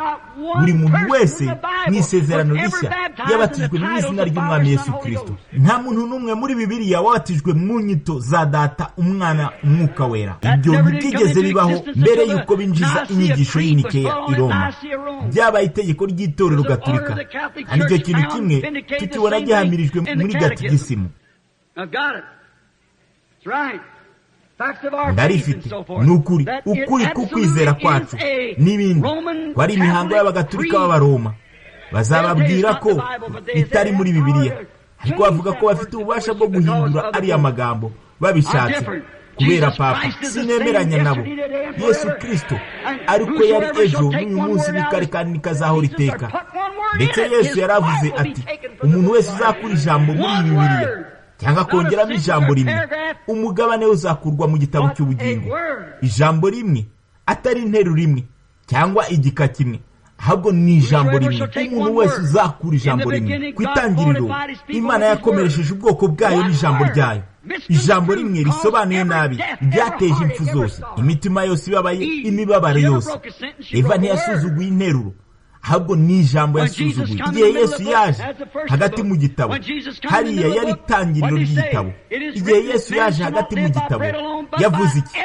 Buri muntu wese mu isezerano rishya yabatijwe mu izina ry'Umwami Yesu Kristo. Nta muntu n'umwe muri Bibiliya wabatijwe mu nyito za Data, Umwana, Umwuka Wera. Ibyo ntibyigeze bibaho mbere y'uko binjiza inyigisho y'Inikeya i Roma. Byabaye itegeko ry'itorero Gatolika, kandi icyo kintu kimwe tukibona gihamirijwe muri gatigisimu. Ndarifite, ni ukuri, ukuri k'ukwizera kwacu n'ibindi, ko ari imihango y'abagatulika b'Abaroma. Bazababwira ko itari muri Bibiliya, ariko bavuga ko bafite ububasha bwo guhindura ariya magambo babishatse kubera Papa. Sinemeranya nabo. Yesu Kristo ariko yari ejo n'uyu munsi ni kare kandi nikazahora iteka. Ndetse Yesu yaravuze ati umuntu wese uzakura ijambo muri Bibiliya cyangwa kongeramo ijambo rimwe, umugabane uzakurwa mu gitabo cy'ubugingo. Ijambo rimwe, atari interuro imwe cyangwa igika kimwe, ahubwo ni ijambo rimwe. Umuntu wese uzakura ijambo rimwe. Ku itangiriro Imana yakomeresheje ubwoko bwayo n'ijambo ryayo. Ijambo rimwe risobanuye nabi ryateje impfu zose, imitima yose ibabaye, imibabaro yose. Eva ntiyasuzuguye interuro, ahubwo ni ijambo yasuzuguye. Igihe Yesu yaje hagati mu gitabo, hariya yari itangiriro ry'igitabo. Igihe Yesu yaje hagati mu gitabo, yavuze iki?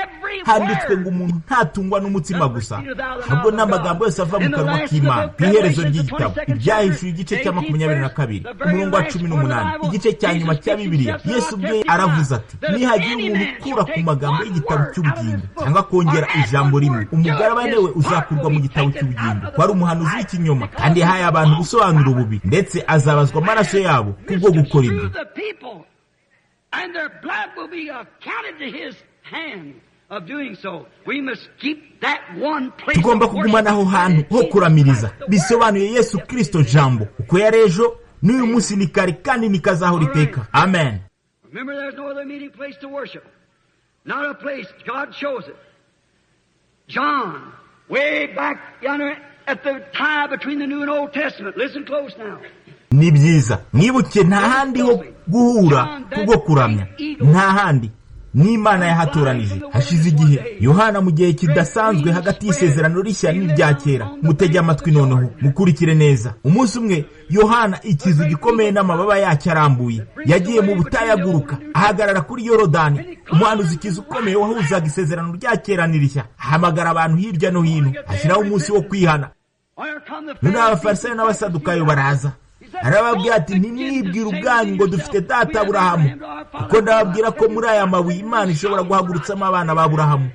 Handitswe ngo umuntu ntatungwa n'umutsima gusa, ahubwo n'amagambo yose ava mu kanwa k'Imana. Ku iherezo ry'igitabo Ibyahishuye igice cya 22 umurongo wa 18, igice cya nyuma cya Bibiliya, Yesu ubwe aravuze ati: nihagira umuntu ukura ku magambo y'igitabo cy'ubugingo cyangwa kongera ijambo rimwe, umugabane we uzakurwa mu gitabo cy'ubugingo. Wari umuhanuzi w'ikinyoma kandi yahaye abantu ubusobanuro bubi, ndetse azabazwa amaraso yabo kubwo gukora ibyo. Tugomba kugumana aho hantu ho kuramiriza, bisobanuye Yesu Kristo Jambo, uko yari ejo n'uyu munsi ni kare kandi nikazahora iteka. Amen. Ni byiza mwibuke, nta handi ho guhura kubwo kuramya, nta handi n'Imana yahatoranije. Hashize igihe Yohana mu gihe kidasanzwe hagati y'isezerano rishya n'irya kera. Mutege amatwi noneho, mukurikire neza. Umunsi umwe Yohana, ikizu gikomeye n'amababa yacyo arambuye, yagiye mu butayu aguruka, ahagarara kuri Yorodani. Umuhanuzi ikizu ukomeye wahuzaga isezerano rya kera n'irishya, ahamagara abantu hirya no hino, ashyiraho umunsi wo kwihana. Noneho Abafarisayo n'Abasadukayo baraza, arababwira ati: ntimwibwire ubwanyu ngo dufite data Aburahamu, kuko ndababwira ko muri aya mabuye Imana ishobora guhagurutsamo abana ba Aburahamu.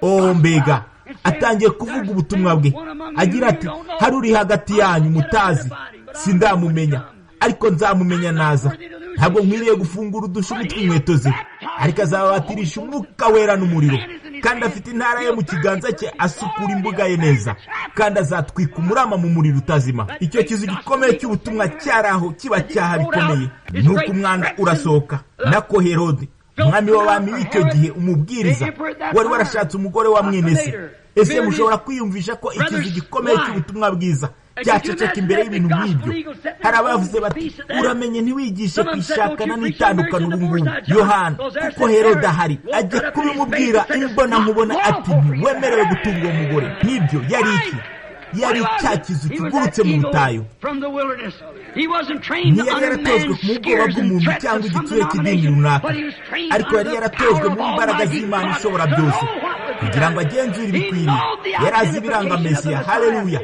Oh mbega, atangiye kuvuga ubutumwa bwe agira ati: hari uri hagati yanyu mutazi, sindamumenya, ariko nzamumenya naza. Ntabwo nkwiriye gufungura udushumi tw'inkweto ze, ariko azababatirisha umwuka wera n'umuriro, kandi afite intara ye mu kiganza cye, asukura imbuga ye neza, kandi azatwika umurama mu muriro utazima. Icyo kizu gikomeye cy'ubutumwa cyari aho kiba cyaha bikomeye. Nuko umwanda urasohoka. Nako Herode, umwami w'abami w'icyo gihe, umubwiriza wari warashatse umugore wa mwene se. Ese mushobora kwiyumvisha ko ikizu gikomeye cy'ubutumwa bwiza cyaceceka imbere y'ibintu nk'ibyo? Hari abavuze bati: uramenye ntiwigishe kwishakana n'itandukano ubu ngubu, Yohana, kuko Herode ahari. Ajya kubimubwira imbona nkubona ati: ntiwemerewe gutunga uwo mugore. Nk'ibyo yari iki? Yari cya kizu kigurutse mu butayu. Ntiyari yaratojwe mu bwoba bw'umuntu cyangwa igitsure cy'idini runaka, ariko yari yaratojwe mu mbaraga z'Imana ishobora byose, kugira ngo agenzure ibikwiriye. Yari azi ibiranga Mesiya. Haleluya!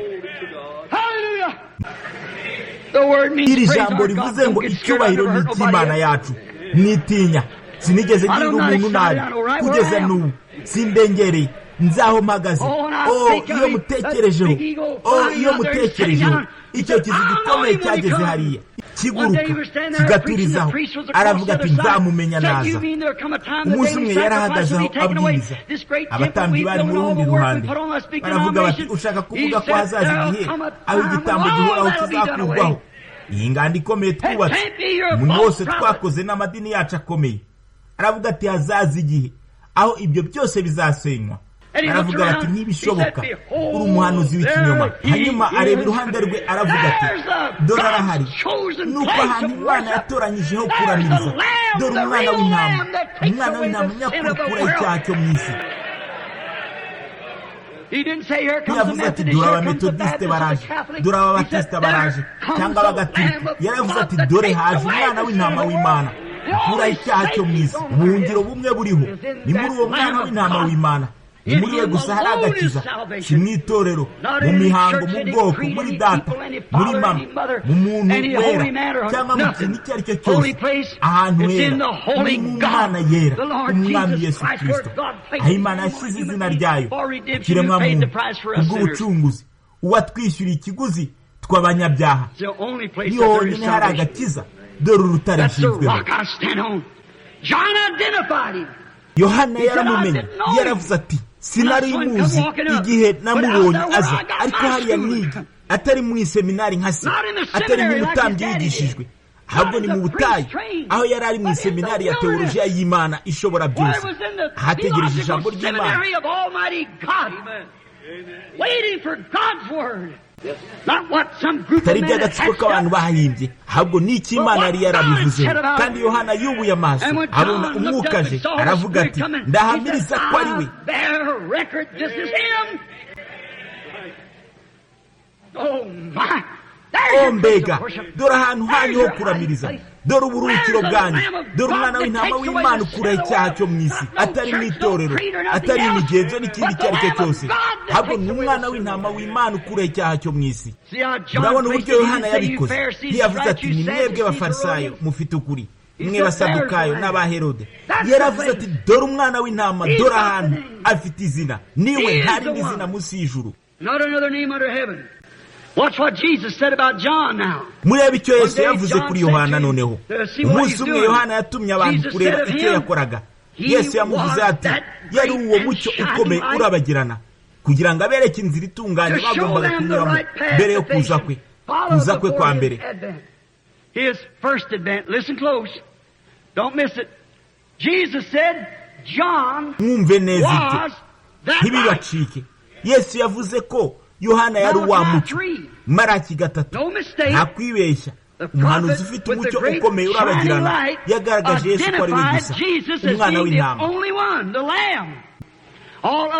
Iri jambo rivuze ngo icyubahiro ni icy'Imana yacu. Mwitinya, sinigeze ngira umuntu nabi kugeza n'ubu, sindengereye, nzaho mpagaze. Oh, iyo mutekerejeho, oh, iyo mutekerejeho icyo kizu gikomeye cyageze hariya kiguruka kigaturizaho. Aravuga ati: nzamumenya naza. Umunsi umwe yarahagaze aho abwiriza, abatambyi bari mu rundi ruhande baravuga bati: ushaka kuvuga ko hazaza igihe aho igitambo gihoraho kizakurwaho? Iyi nganda ikomeye twubatse, umuntu wose twakoze n'amadini yacu akomeye. Aravuga ati: hazaza igihe aho ibyo byose bizasenywa. Aravuga bati: ntibishoboka, uri umuhanuzi w'ikinyoma. Hanyuma areba iruhande rwe aravuga ati: dore arahari, nuko ahantu Imana yatoranyijeho kuramiriza, dore umwana w'intama, umwana w'intama nyakuri ukuraho icyaha cyo mu isi. Ntiyavuze ati: dore abametodisite baraje, dore ababatisita baraje, cyangwa abagatulika. Yaravuze ati: dore haje umwana w'intama w'Imana ukuraho icyaha cyo mu isi. Ubuhungiro bumwe buriho ni muri uwo mwana w'intama w'Imana. Ni muri we gusa hari agakiza, si mu itorero, mu mihango, mu bwoko, muri data, muri mama, mu muntu wera, cyangwa mu kintu icyo ari cyo cyose. Ahantu hera ni mu Mana yera, umwami Yesu Kristo, aho Imana yashyize izina ryayo ku kiremwamuntu kubw'ubucunguzi, uwatwishyuriye ikiguzi tw'abanyabyaha. Niho honyine hari agakiza. Dore urutare nshinzweho. Yohana yaramumenye, yaravuze ati: sinari muzi igihe namubonye aza, ariko hariya niga, atari mu iseminari nka se, atari nk'umutambyi wigishijwe, ahubwo ni mu butayu, aho yari ari mu iseminari ya teolojiya y'Imana ishobora byose, ahategereje ijambo ry'Imana. Atari iby'agatsiko k'abantu bahimbye, ahubwo ni icy'Imana yari yarabivuzeho. Kandi Yohana yubuye amaso abona umwuka aje, aravuga ati: ndahamiriza ko ari we. O mbega, dore ahantu hanyu ho kuramiriza, dore uburuhukiro bwanyu, dore umwana w'intama w'Imana ukura icyaha cyo mu isi, atari mu itorero, atari imigenzo n'ikindi icyo ari cyo cyose, ahubwo ni umwana w'intama w'Imana ukura icyaha cyo mu isi. Murabona uburyo Yohana yabikoze. Ntiyavuze ati ni mwebwe Bafarisayo mufite ukuri, mwe Basadukayo n'Abaherode. Yaravuze ati dore umwana w'intama, dore ahantu afite izina, niwe nta rindi zina munsi y'ijuru. Murebe icyo Yesu yavuze kuri Yohana noneho. Umunsi umwe Yohana yatumye abantu kureba icyo yakoraga. Yesu yamuvuze ati yari uwo mucyo ukomeye urabagirana, kugira ngo abereke inzira itunganye bagombaga kunyuramo mbere yo kuza kwe, kuza kwe kwa mbere. Mwumve neza ibyo, ntibibacike. Yesu yavuze ko Yohana yari wa mucyo. Maraki 3, nta kwibeshya, umuhanuzi ufite umucyo ukomeye urabagirana yagaragaje Yesu ko ari we gusa, umwana w'intama.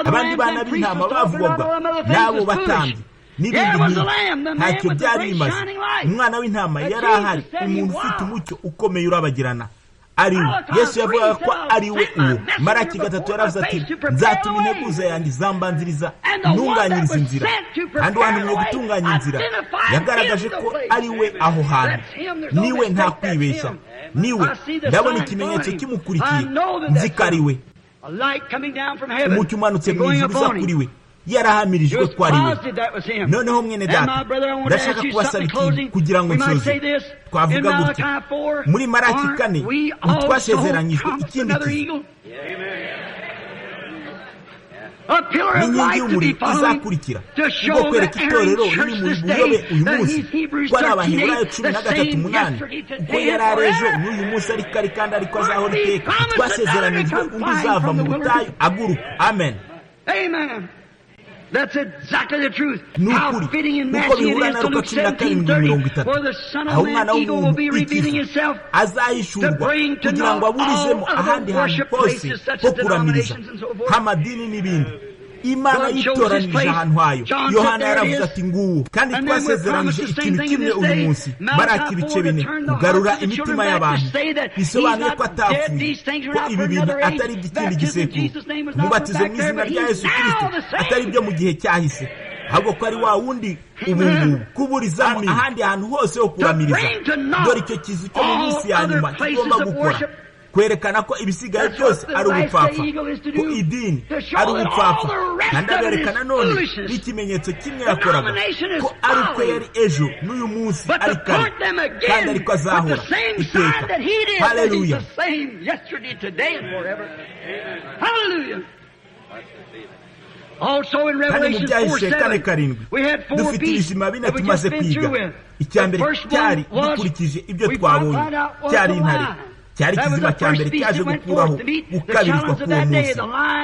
Abandi bana b'intama bavugwaga n'abo batambyi n'ibindi nk'ibyo ntacyo byari bimaze. Umwana w'intama yari ahari, umuntu ufite umucyo ukomeye urabagirana ari we. Yesu yavugaga ko ari we uwo. Maraki 3 yaravuze ati nzatuma integuza yanjye zambanziriza ntunganyiriza inzira, kandi uwantumye gutunganya inzira yagaragaje ko ari we aho hantu. Niwe, nta kwibeshya, niwe. Ndabona ikimenyetso kimukurikiye, nzi ko ari we. Umucyo umanutse mu ijuru uza kuri we, yarahamirijwe ko ari we. Noneho mwene data, ndashaka kubasaba ikintu kugira ngo nsoze. Twavuga gutya muri Maraki 4, ntitwasezeranyijwe ikindi kizu n'inkingi y'umuriro izakurikira, ubwo kwereka itorero riri mu buyobe uyu munsi ko ari Abaheburayo 13:8, kuko yari ari ejo n'uyu munsi ariko ari kandi ariko azahora iteka. Twasezeranijwe undi uzava mu butayu aguruka. Amen. Ni ukuri, kuko bihura na Luka 17:30, aho umwana w'umuntu ikizu azahishurwa kugira ngo aburizemo ahandi hantu hose ho kuramiriza, nk'amadini n'ibindi. Imana yitoranirije ahantu hayo. Yohana yaravuze ati nguwo. Kandi twasezeranije ikintu kimwe uyu munsi. Maraki 4, kugarura imitima y'abantu, bisobanuye ko atapfuye, ko ibi bintu atari iby'ikindi gisekuru, umubatizo mu izina rya Yesu Kristo atari ibyo mu gihe cyahise, ahubwo ko ari wa wundi ubu ngubu, kuburizamo ahandi hantu hose ho kuramiriza. Dore icyo kizu cyo mu minsi ya nyuma kigomba gukora, kwerekana ko ibisigaye byose ari ubupfapfa, ko idini ari ubupfapfa. Kandi aberekana none n'ikimenyetso kimwe yakoraga, ko ari uko yari ejo n'uyu munsi ari kare, kandi ariko azahora iteka. Haleluya. Kandi mu byahishe 4:7 dufite ibizima bine tumaze kwiga. Icya mbere cyari, dukurikije ibyo twabonye, cyari intare. Cyari ikizima cya mbere cyaje gukuraho gukabirizwa k'uwo munsi,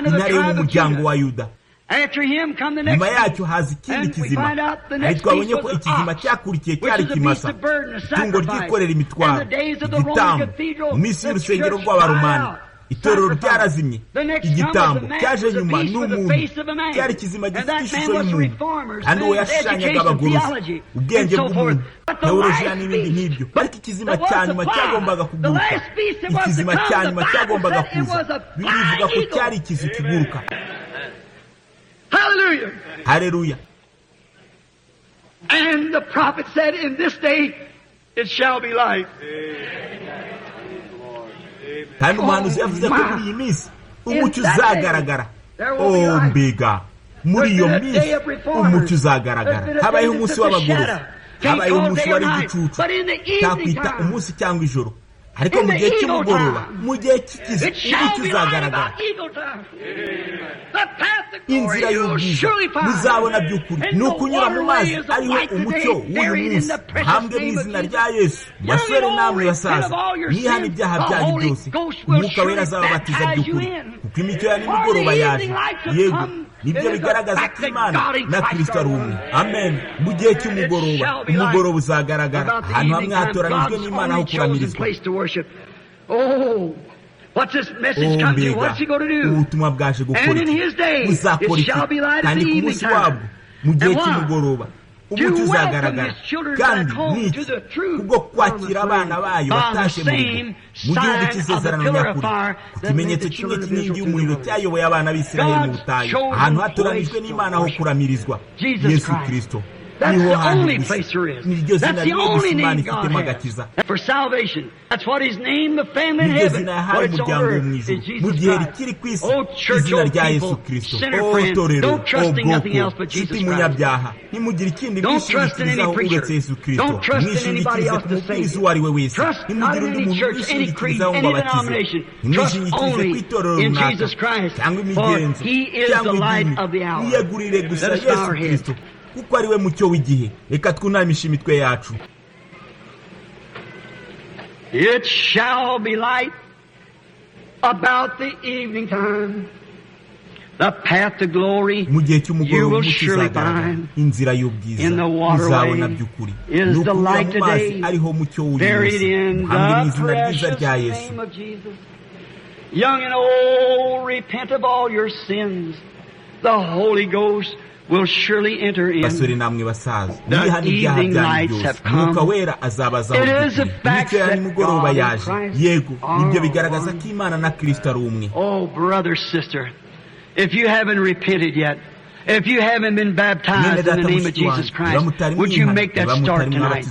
intare yo mu muryango wa Yuda. Nyuma yacyo haza ikindi kizima. Ari twabonye ko ikizima cyakurikiye cyari ikimasa, itungo ryikorera imitwaro, igitambo. Mu minsi y'urusengero rw'Abaromani itorero ryarazimye. Igitambo cyaje nyuma n'umuntu, cyari kizima gifite ishusho y'umuntu, kandi uwo yashushanyaga abagorozi, ubwenge bw'umuntu, teolojiya n'ibindi nk'ibyo. Ariko ikizima cya nyuma cyagombaga kuguruka, ikizima cya nyuma cyagombaga kuza. Bibiliya ivuga ko cyari ikizu kiguruka. Haleluya. And the prophet said, in this day it shall be light. Kandi umuhanuzi yavuze ko muri iyi minsi umucyo uzagaragara. Oh mbega, muri iyo minsi umucyo uzagaragara. Habayeho umunsi w'abagorozi, habayeho umunsi wari igicucu, takwita umunsi cyangwa ijoro, ariko mu gihe cy'umugoroba, mu gihe cy'ikizu, umucyo uzagaragara. Inzira y'ubwiza muzabona by'ukuri ni ukunyura mu mazi ariho umucyo w'uyu munsi. Hambwe mu izina rya Yesu, basore namwe basaza, mwihane ibyaha byanyu byose, Umwuka Wera azababatiza by'ukuri, kuko imicyo ya nimugoroba yaje. Yego, nibyo bigaragaza ko Imana na Kristo ari umwe. Amen. Mu gihe cy'umugoroba, umugoroba uzagaragara ahantu hamwe hatoranijwe n'Imana ho kuramirizwa. Mbega ubutumwa bwaje gukora iki? Buzakora iki? Kandi ku munsi wabwo, mu gihe cy'umugoroba, Umucyo uzagaragara. Kandi n'iki kubwo kwakira abana bayo batashe mu rugo mu gihugu cy'isezerano nyakuri, ku kimenyetso kimwe cy'inkingi y'umuriro cyayoboye abana b'Isiraheli mu butayu, ahantu hatoranijwe n'Imana ho kuramirizwa, Yesu Kristo. Niho hantu gusa, niryo zina rimwe gusa Imana ifitemo agakiza, niryo zina yahaye umuryango wo mu ijuru mu gihe rikiri ku isi, izina rya Yesu Kristo. O torero, o bwoko, nshuti munyabyaha, ntimugire ikindi mwishingikirizaho uretse Yesu Kristo. Mwishingikirize ku mubwiriza uwo ari we wese, ntimugire undi muntu mwishingikirizaho ngo abakize. Ntimwishingikirize ku itorero runaka cyangwa imigenzo cyangwa idini, mwiyegurire gusa Yesu Kristo, kuko ari we mucyo w'igihe. Reka twunamishe imitwe yacu. It shall be light about the evening time. The path to glory mu gihe cy'umugoroba umucyo uzagaragara, inzira y'ubwiza uzabona by'ukuri. Ni ukunyura mu mazi ariho mucyo w'uyu munsi. Muhamwe mu izina ryiza rya Yesu. Young and old, repent of all your sins. The Holy Ghost will surely enter in. Basore namwe basaza, mwihane ibyaha byanyu byose, Umwuka Wera azabazaho by'ukuri. Imico ya nimugoroba yaje. Yego, nibyo bigaragaza ko Imana na Kristo ari umwe. Oh, brother, sister, if you haven't repented yet, if you haven't been baptized in the name of Jesus Christ, would you make that start tonight?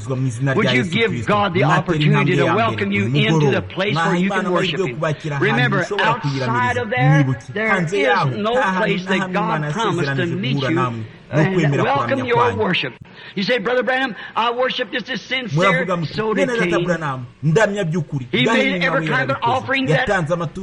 Would you give God the opportunity to welcome you into the place where you can worship Him? Remember, outside of there, there is no place that God promised to meet you and welcome your worship. You say, Brother Branham, I worship just as sincere. So did Cain. He made every kind of offering that Abel did,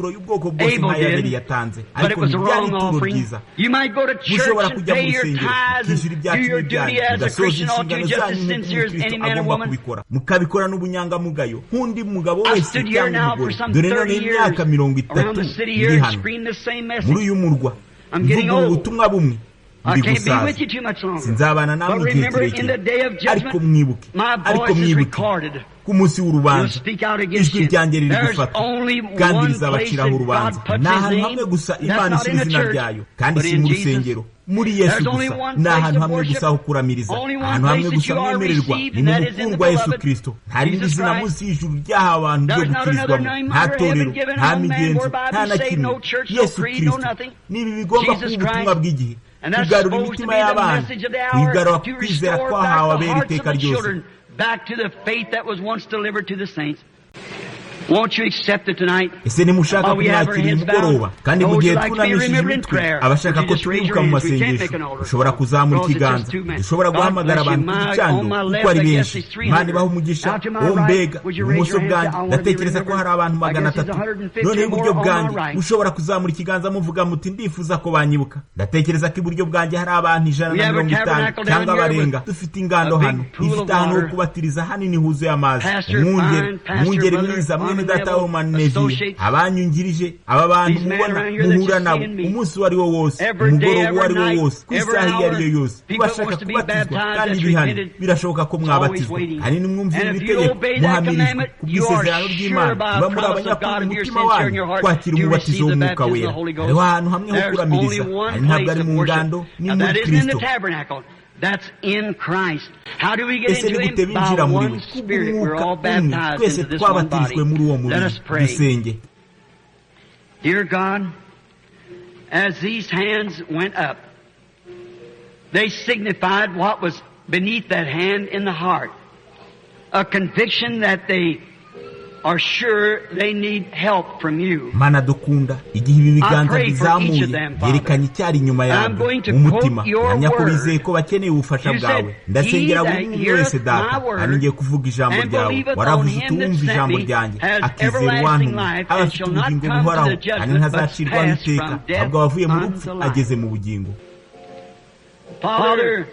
but it was the wrong offering. You might go to church and pay your tithes and do your duty as a Christian ought to, just as sincere as any man or woman. Mukabikora n'ubunyangamugayo nk'undi mugabo I wese stood here cyangwa now for umugore. some Dore none 30 years imyaka mirongo around itatu the city ndi here and hano screamed the same muri message. uyu murwa, I'm getting mvuga old. ubutumwa bumwe. I Ndi can't be gusaza, with you too much longer. sinzabana But namwe igihe remember, in kirekire. the day of Ariko judgment, mwibuke, my ariko voice is mwibuke recorded. ku munsi Will w'urubanza, speak out against ijwi you. ryanjye riri There's gufata only kandi one place rizabaciraho that urubanza. God puts Ni His ahantu name. hamwe gusa That's Imana not ishyira in the izina church, ryayo, kandi but si in mu Jesus. rusengero, muri Yesu There's only gusa. one Ni place ahantu of hamwe worship, gusa ho kuramiriza, only one ahantu hamwe place that gusa you are mwemererwa received, ni and mu that is in the mukundwa Yesu beloved, Kristo. Nta rindi Jesus zina Christ. munsi y'ijuru ryahawe abantu ryo There's not another gukirizwamo, name nta under torero, heaven given nta among men migenzo, whereby nta be na saved, kimwe. no church, no Yesu creed, no Kristo. nothing. Niba bigomba kuba Jesus ubutumwa Christ. bw'igihe, And that's kugarura supposed to imitima be the y'abana, message of the hour, kuyigarura to ku kwizera restore kwahawe back the abera hearts of iteka the ryose. children back to the faith that was once delivered to the saints. Won't you accept it tonight? Ese nimushaka While we have our kumwakira uyu heads bowed, mugoroba, kandi mu those gihe who like to be twunamishije remembered in imitwe, prayer, abashaka would you ko just raise your twibuka mu hands? We can't make masengesho, an altar ushobora call kuzamura because it's just ikiganza. two men. Dushobora God guhamagara bless you. abantu ku My, gicaniro on my kuko left, ari I guess benshi. it's Imana 300. ibaha umugisha. Now to my Uwo right, mbega would you raise ibumoso your hands? bwanjye, I want to be ndatekereza ko remembered. hari abantu I magana guess it's atatu. 150 Noneho or more iburyo on my bwanjye, right. mushobora kuzamura ikiganza muvuga muti ndifuza ko banyibuka. Ndatekereza ko iburyo bwanjye hari abantu ijana We na have a mirongo itanu tabernacle down cyangwa here barenga. with Dufite ingando a big hano pool of ifite ahantu ho water. kubatiriza hanini huzuye amazi. Pastor Umwungeri, Fine, Pastor umwungeri Brother mwiza, mwene Armin data Neville, Roman Neville, associates. abanyungirije, aba bantu These men mubona around here that muhura you see nabo and meet. umunsi uwo ari wo wose, Every day, umugoroba uwo every ari wo night, wose, ku every isaha iyo hour, ari yo yose, people that kubashaka wants to be kubatizwa baptized kandi that's bihane, repented, birashoboka ko it's always mwabatizwa. waiting. Kandi nimwumvira And iri if you tegeko, obey that muhamirijwe commandment, ku you are bw'isezerano sure ry'Imana, by muba a muri promise of abanyakuri God mu if you're mutima sincere in wanyu your heart kwakira to umubatizo receive the w'Umwuka baptism of Wera. the Holy Hariho Ghost. ahantu hamwe ho There's only kuramiriza, one hari ntabwo place ari of mu worship. ngando, ni Now muri that isn't in the Kristo. tabernacle. That's in Christ. How do we get Ese into ni Him? gute By binjira muri we? one Spirit. We're Kubw'umwuka all umwe baptized twese into this one body. twabatirijwe muri uwo Let mubiri. us pray. Dusenge. Dear God, as these hands went up, they signified what was beneath that hand in the heart. A conviction that they are sure they need help from you. Mana dukunda, igihe ibi I biganza pray for each bizamuye of them, Father. byerekanye icyari inyuma I'm yabyo going to mu mutima, quote your hamya ko word. bizeye ko bakeneye ubufasha You bwawe. said, Ndasengera "He buri that umwe heareth wese, Data, my word kandi ngiye kuvuga ijambo and ryawe. believeth on Waravuze him uti that uwumva sent ijambo me ryanjye has akizera everlasting uwantumye life aba and afite shall not ubugingo come to buhoraho, the kandi judgment, but ntazacirwaho pass iteka, from death ahubwo abavuye mu rupfu unto life." ageze mu bugingo. Father,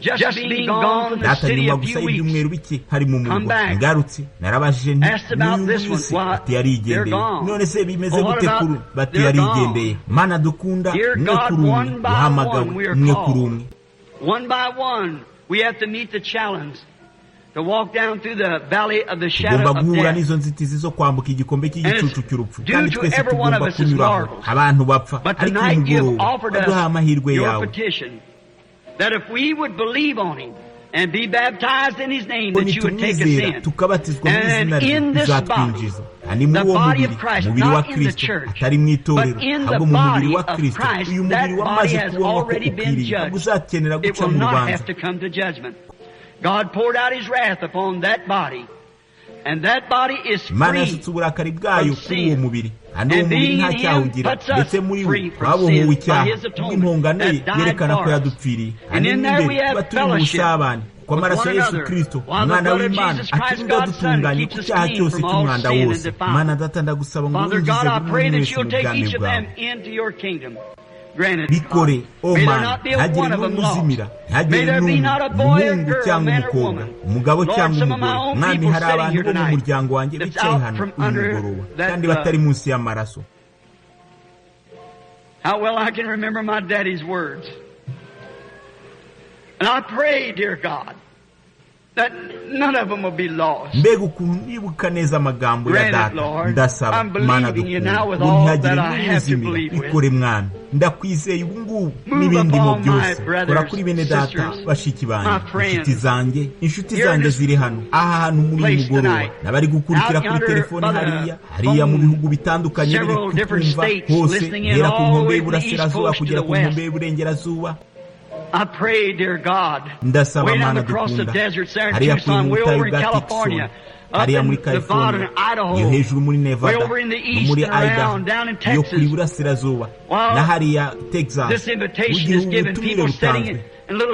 just being gone from the Data, city nyuma a gusa few weeks, y'ibyumweru bike hari mu come murwa, back. ngarutse narabajije nti Asked about n'uyu this one. munsi? Why, Bati yarigendeye. they're gone. None se bimeze Well, what gute about kuri bati they're yarigendeye. Mana dukunda, Dear umwe God, kuri umwe one by uhamagawe, one we are umwe called. kuri umwe. One by one, we have to meet the challenge to walk down through the valley of the shadow Tugomba of guhura death. n'izo nzitizi zo kwambuka igikombe cy'igicucu cy'urupfu, due kandi to twese every one of tugomba us as kunyuraho. mortals. Abantu bapfa, But ariko uyu tonight you have mugoroba offered waduhaye us amahirwe your yawe petition that if we would believe on Him Nitumwizera tukabatizwa mu izina rye, uzatwinjiza. Kandi muri uwo mubiri, umubiri wa Kristo, atari mu itorero, ahubwo mu mubiri wa Kristo, uyu mubiri wamaze kubonwa ko ukwiriye, ntabwo uzakenera guca mu rubanza. Imana yasutse uburakari bwayo kuri uwo mubiri, kandi uwo mubiri nta cyaha ugira, ndetse muri wo twabohowe icyaha, kubw'impongano ye yerekana ko yadupfiriye. Kandi n'imbere tuba turi mu busabane, kuko amaraso ya Yesu Kristo, umwana w'Imana, aturinda dutunganye ku cyaha cyose cy'umwanda wose. Mana Data, ndagusaba ngo winjize buri umwe wese mu bwami bwawe. Bikore, o Mana, ntihagire n'umwe uzimira, ntihagire n'umwe, umuhungu cyangwa umukobwa, umugabo cyangwa umugore. Mwami, hari abantu bo mu muryango wanjye bicaye hano uyu mugoroba, kandi batari munsi y'amaraso. How well I can remember my daddy's words. And I pray, dear God, that none of them will be lost. Mbega ukuntu nibuka neza amagambo ya data. Ndasaba, Mana dukunda, ngo ntihagire n'umwe uzimira. Bikore, Mwami, ndakwizeye ubu ngubu n'ibindimo byose. Kora kuri bene data, bashiki banjye, inshuti zanjye, inshuti zanjye ziri hano aha hantu muri uyu mugoroba, n'abari gukurikira kuri telefoni hariya hariya mu bihugu bitandukanye biri kutwumva hose, guhera ku nkombe y'Iburasirazuba kugera ku nkombe y'Iburengerazuba. Ndasaba, Mana dukunda, hariya kuri mu butayu bwa Tucson, hariya muri California, iyo hejuru muri Nevada, no muri Idaho, iyo kuri Burasirazuba, na hariya Texas, mu gihe ubutumire butanzwe,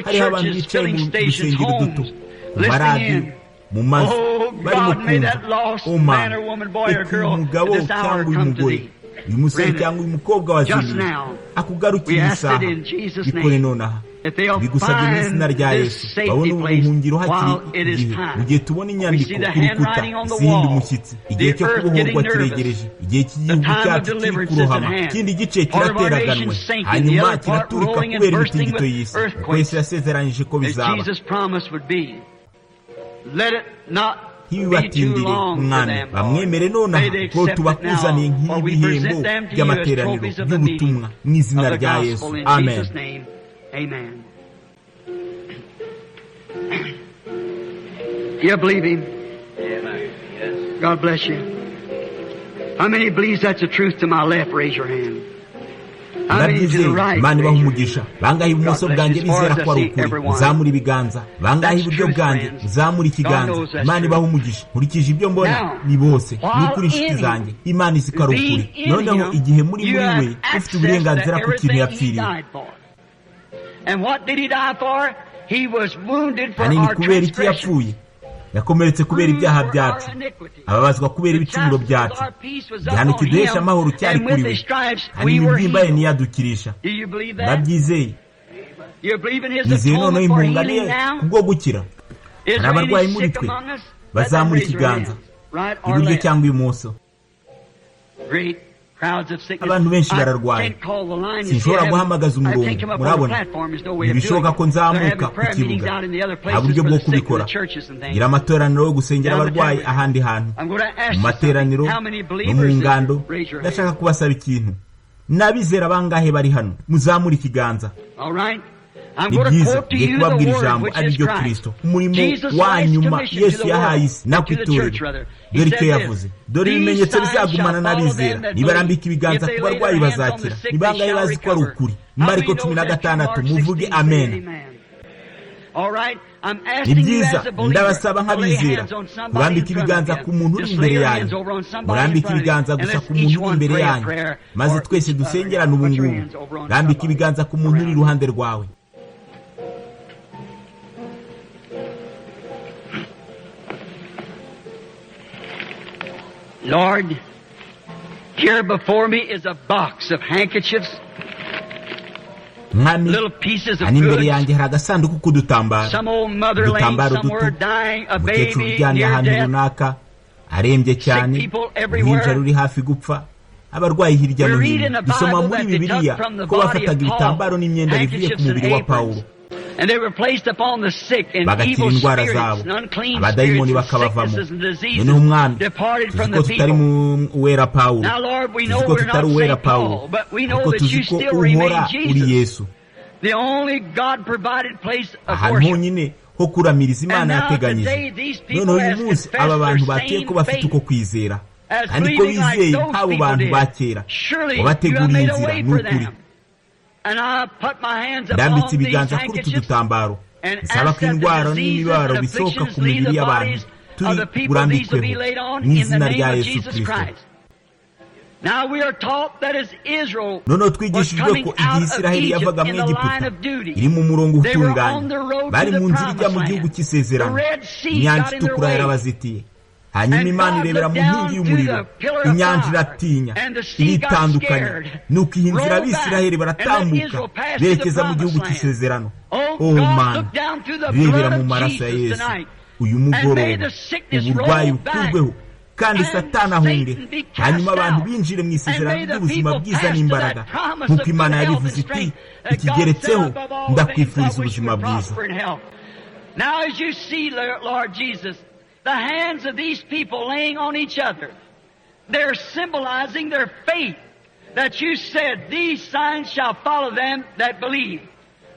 hariho abantu bicaye mu dusengero duto, ku maradiyo, mu mazu, barimo kumva. O Mana, reka uyu mugabo cyangwa uyu mugore, uyu musore cyangwa uyu mukobwa wazimiye akugarukire isaha. Bikore nonaha, bigusabye mu izina rya Yesu. Babone ubuhungiro hakiri igihe, mu gihe tubona inyandiko ku rukuta izihinda umushyitsi. Igihe cyo kubohorwa kiregereje, igihe cy'igihugu cyacu kiri kurohama, ikindi gice kirateraganwe, hanyuma kiraturika kubera imitingito y'isi, kuko Yesu yasezeranyije ko bizaba. Ntibibatindire, Mwami, bamwemere nonaha, kuko tubakuzaniye nk'ibihembo by'amateraniro y'ubutumwa, mu izina rya Yesu, amen. Amen. You believe him? Yes. God bless you. How many believes that's the truth to my left? Raise your hand. Ndabyizeye. Imana ibaha umugisha. Bangahe ibumoso bwanjye bizera ko ari ukuri? Muzamure ibiganza. Bangahe iburyo bwanjye? Muzamure ikiganza. Imana ibaha umugisha. Nkurikije ibyo mbona, ni bose. Ni ukuri, inshuti zanjye, Imana izi ko ari ukuri. Noneho igihe muri we, ufite uburenganzira ku kintu yapfiriye. Hanini kubera iki yapfuye? Yakomeretse kubera ibyaha byacu, ababazwa kubera ibicumuro byacu. Igihano kiduhesha amahoro cyari kuri we, kandi imibyimba ye niyadukirisha. Ndabyizeye. Nizeye noneho impongano ye kubwo gukira. Hari abarwayi muri twe, bazamura ikiganza, iburyo cyangwa ibumoso. Abantu benshi bararwaye, sinshobora guhamagaza umurongo. Murabona, ntibishoboka ko nzamuka ku kibuga, nta buryo bwo kubikora. Gira amateraniro yo gusengera abarwayi ahandi hantu, mu materaniro no mu ngando. Ndashaka kubasaba ikintu. N'abizera bangahe bari hano? Muzamure ikiganza. Ni byiza, ngiye kubabwira ijambo ari ryo Kristo, umurimo wa nyuma Yesu yahaye isi na ku itorero. Dore icyo yavuze: dore ibimenyetso bizagumana n'abizera, nibarambika ibiganza ku barwayi bazakira. Ni bangahe bazi ko ari ukuri? Mariko 16, muvuge amen. Ni byiza, ndabasaba nk'abizera murambike ibiganza ku muntu uri imbere yanyu, murambike ibiganza gusa ku muntu uri imbere yanyu, maze twese dusengerane ubu ngubu. Rambika ibiganza ku muntu uri iruhande rwawe. Lord, here before me is a box of handkerchiefs. Mwami, hano imbere yanjye hari agasanduku k'udutambaro, udutambaro duto. Umukecuru uryamye ahantu runaka, arembye cyane, uruhinja ruri hafi gupfa, abarwayi hirya no hino. Dusoma muri Bibiliya ko bafataga ibitambaro n'imyenda bivuye ku mubiri wa Pawulo, bagakira indwara zabo, abadayimoni bakabavamo. Noneho Umwami, tuzi ko tutari mu uwera Pawulo, tuzi ko tutari uwera Pawulo, ariko tuzi ko uhora uri Yesu. Ahantu honyine ho kuramiriza Imana yateganyije. Noneho uyu munsi aba bantu batuye ko bafite uko kwizera kandi ko bizeye nk'abo bantu ba kera, wabateguriye inzira. Ni ukuri ndambitse ibiganza kuri utu dutambaro, nsaba ko indwara n'imibabaro bisohoka ku mibiri y'abantu turi burambikweho mu izina rya Yesu Kristo. Noneho twigishijwe ko igihe Isiraheli yavaga mu Egiputa iri mu murongo utunganye, bari mu nzira ijya mu gihugu cy'isezerano, inyanja itukura yarabazitiye. Hanyuma Imana irebera mu nkingi y'umuriro, inyanja iratinya, iritandukanya. Nuko iyi nzira abisiraheli baratambuka berekeza mu gihugu cy'isezerano. Oh Mana, rebera mu maraso ya Yesu uyu mugoroba, uburwayi bukurweho kandi Satani ahunge, hanyuma abantu binjire mu isezerano ry'ubuzima bwiza n'imbaraga, nk'uko Imana yabivuze iti, ikigeretseho ndakwifuriza ubuzima bwiza. The hands of these people laying on each other, they're symbolizing their faith that you said these signs shall follow them that believe.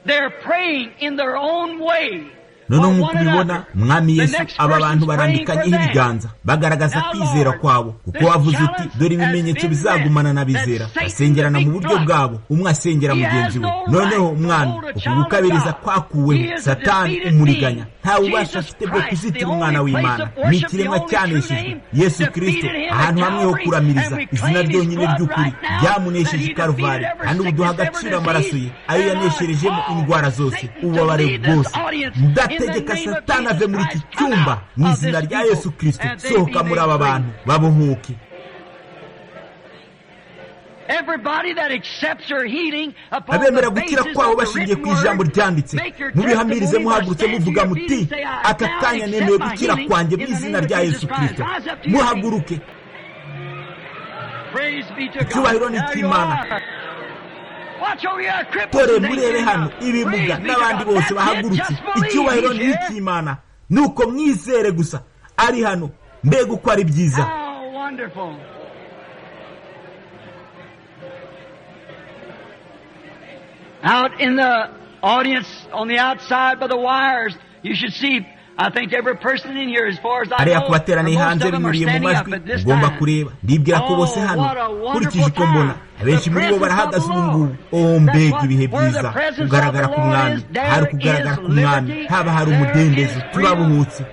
They're praying in their own way. Noneho nk'uko ubibona, Mwami Yesu, aba bantu barambikanyeho ibiganza bagaragaza kwizera kwabo, kuko wavuze uti dore ibimenyetso bizagumana n'abizera, basengerana mu buryo bwabo, umwe asengera mugenzi we. Noneho Mwami, uku gukabiriza kwakuweho, Satani umuriganya nta bubasha afite bwo kuzitira umwana w'Imana. Ni ikiremwa cyaneshejwe. Yesu Kristo, ahantu hamwe ho kuramiriza, izina ryonyine ry'ukuri ryamunesheje i Karuvali, kandi ubu duha agaciro amaraso ye ayo yanesherejemo indwara zose, ububabare bwose. Ndategeka Satani ave muri iki cyumba mu izina rya Yesu Kristo, sohoka muri aba bantu babohoke. Abemera gukira kwabo bashingiye ku ijambo ryanditse, mubihamirize muhagurutse muvuga muti aka kanya nemeye gukira kwanjye mu izina rya Yesu Kristo. Muhaguruke. Icyubahiro ni icy'Imana. Dore murebe hano ibimuga n'abandi bose bahagurutse. Icyubahiro ni icy'Imana. Nuko mwizere gusa ari hano. Mbega uko ari byiza. Out in the audience on the outside by the wires, you should see, I think every person in here, as far as I hariya know, ku bateraniye most hanze of them are binyuriye mu standing up majwi, at this ugomba time. kureba. Ndibwira ko bose Oh, hano, what a nkurikije wonderful uko mbona, time. abenshi The muri bo presence barahagaze of the ubu ngubu. Lord. Oh, That's mbega what, ibihe where the byiza, presence of kugaragara the ku Lord mwami. is, there Hari kugaragara is ku mwami, liberty, haba hari there umudendezo, is freedom. turabuhutse.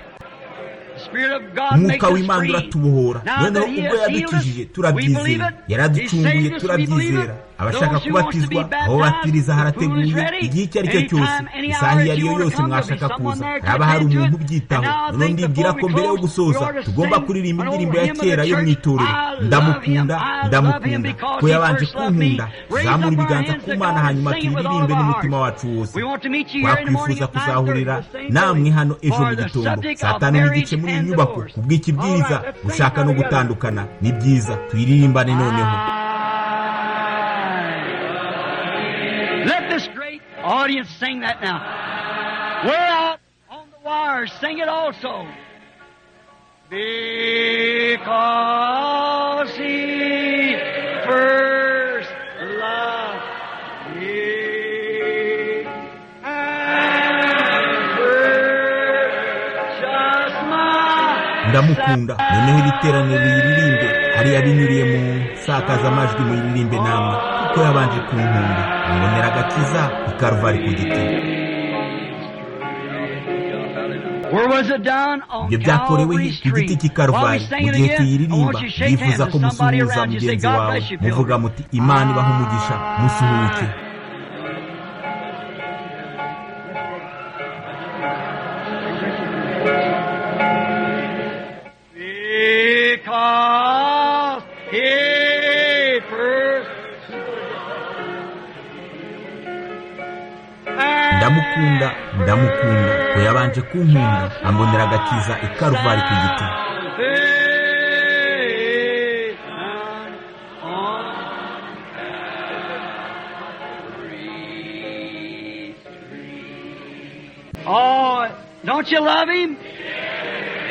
The Spirit of God makes Umwuka us w'Imana free. uratubohora. Now Noneho that He ubwo has healed us, yadukijije we turabyizera, believe it. He yaraducunguye saved us, we believe turabyizera. it. Abashaka Those who want to be kubatizwa, aho baptized, batiriza the pool harateguye, is ready. igihe icyo ari cyo cyose, Anytime, any isaha hour iyo that ari you yo want to yose come, there'll be mwashaka someone kuza, there to haba hari attend to umuntu it. ubyitaho. And now I Noneho think ndibwira before ko we mbere yo close, we gusoza ought to tugomba sing kuririmba an old indirimbo ya hymn of the kera yo mu church. itorero. I love him, Ndamukunda, I love him ndamukunda because ko he yabanje first loved me. kunkunda. Raise Zamura up our ibiganza hands ku to Mana, God and hanyuma sing it with all tuyiririmbe of our n'umutima hearts. wacu wose. We want to meet you here in the morning Twakwifuza at 9:30 kuzahurira at the same namwe building hano ejo for mu the gitondo subject saa of 5:15 marriage muri iyi and nyubako divorce. ku bw'ikibwiriza All right, let's sing gushaka now no together. gutandukana. Ni byiza tuyiririmbane noneho. Let this great audience sing that now. We're out on the wires, sing it also. Because he first loved me and purchased my Ndamukunda. Noneho iri teraniro riyiririmbe hariya binyuriye mu nsakazamajwi, muyiririmbe namwe, kuko yabanje kunkunda ambonera agakiza i Karuvali ku giti. Where was it done? On Ibyo byakorewe Calvary he ku giti Street. cy'i While we Karuvali. sing Mu it gihe again, I tuyiririmba, want you to shake hands ndifuza with ko somebody musuhuza around you. Say, mugenzi God wawe, bless you, muvuga pilgrim. muti Imana ibahe umugisha, musuhuke. Because he first Ndamukunda, ndamukunda ko yabanje kunkunda ambonera agakiza i Karuvali ku giti. Oh, don't you love him?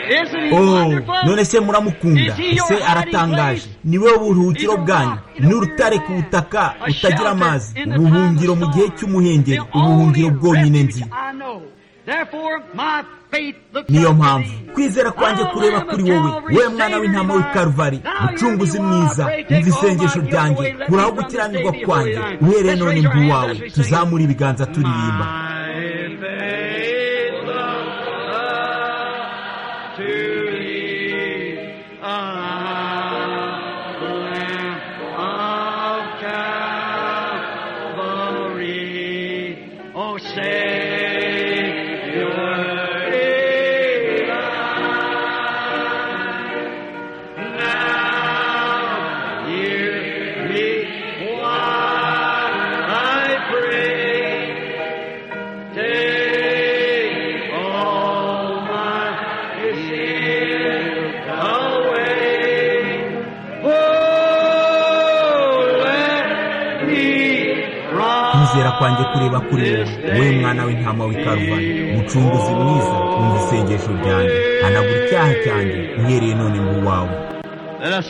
Isn't he Oh, wonderful? none se muramukunda? Ese aratangaje? Ni we buruhukiro bwanyu, ni urutare ku butaka butagira amazi, ubuhungiro mu gihe cy'umuhengeri, ubuhungiro bwonyine nzi. Niyo mpamvu kwizera kwanjye kureba kuri wowe, wowe mwana w'intama w'i Karuvari, mucunguzi mwiza, umva isengesho ryanjye, kuraho gukiranirwa kwanjye, uhereye none ndi uwawe. Tuzamure ibiganza turirimba. Kwizera kwanjye kureba kuri wowe, wowe mwana w'intama w'i Karuvari, mucunguzi mwiza, umva isengesho ryanjye, hanagura icyaha cyanjye, uhereye none mu wawe.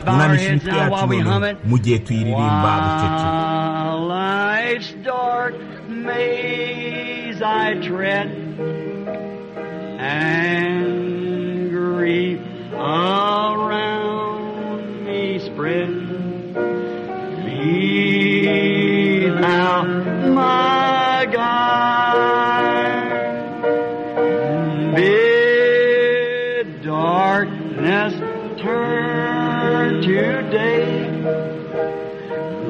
Tunamishe imitwe yacu noneho mu gihe tuyiririmba bucece. Be thou my guide. Bid darkness turn to day.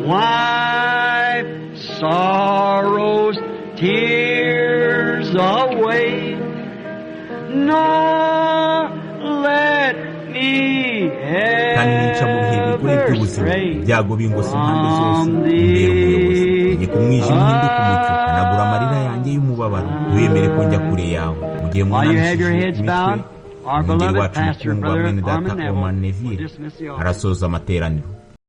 Wipe sorrow's tears away. Nor let me Kandi nica mu bihe bigoye by'ubuzima, ibyago bingose impande zose, umbera umuyobozi. Tegeka umwijima uhinduke umucyo, hanagura amarira yanjye y'umubabaro, ntiwemere ko njya kure yawe. Mu gihe mwunamishije imitwe, umwungeri wacu mukundwa mwene data Orman Neville arasoza amateraniro.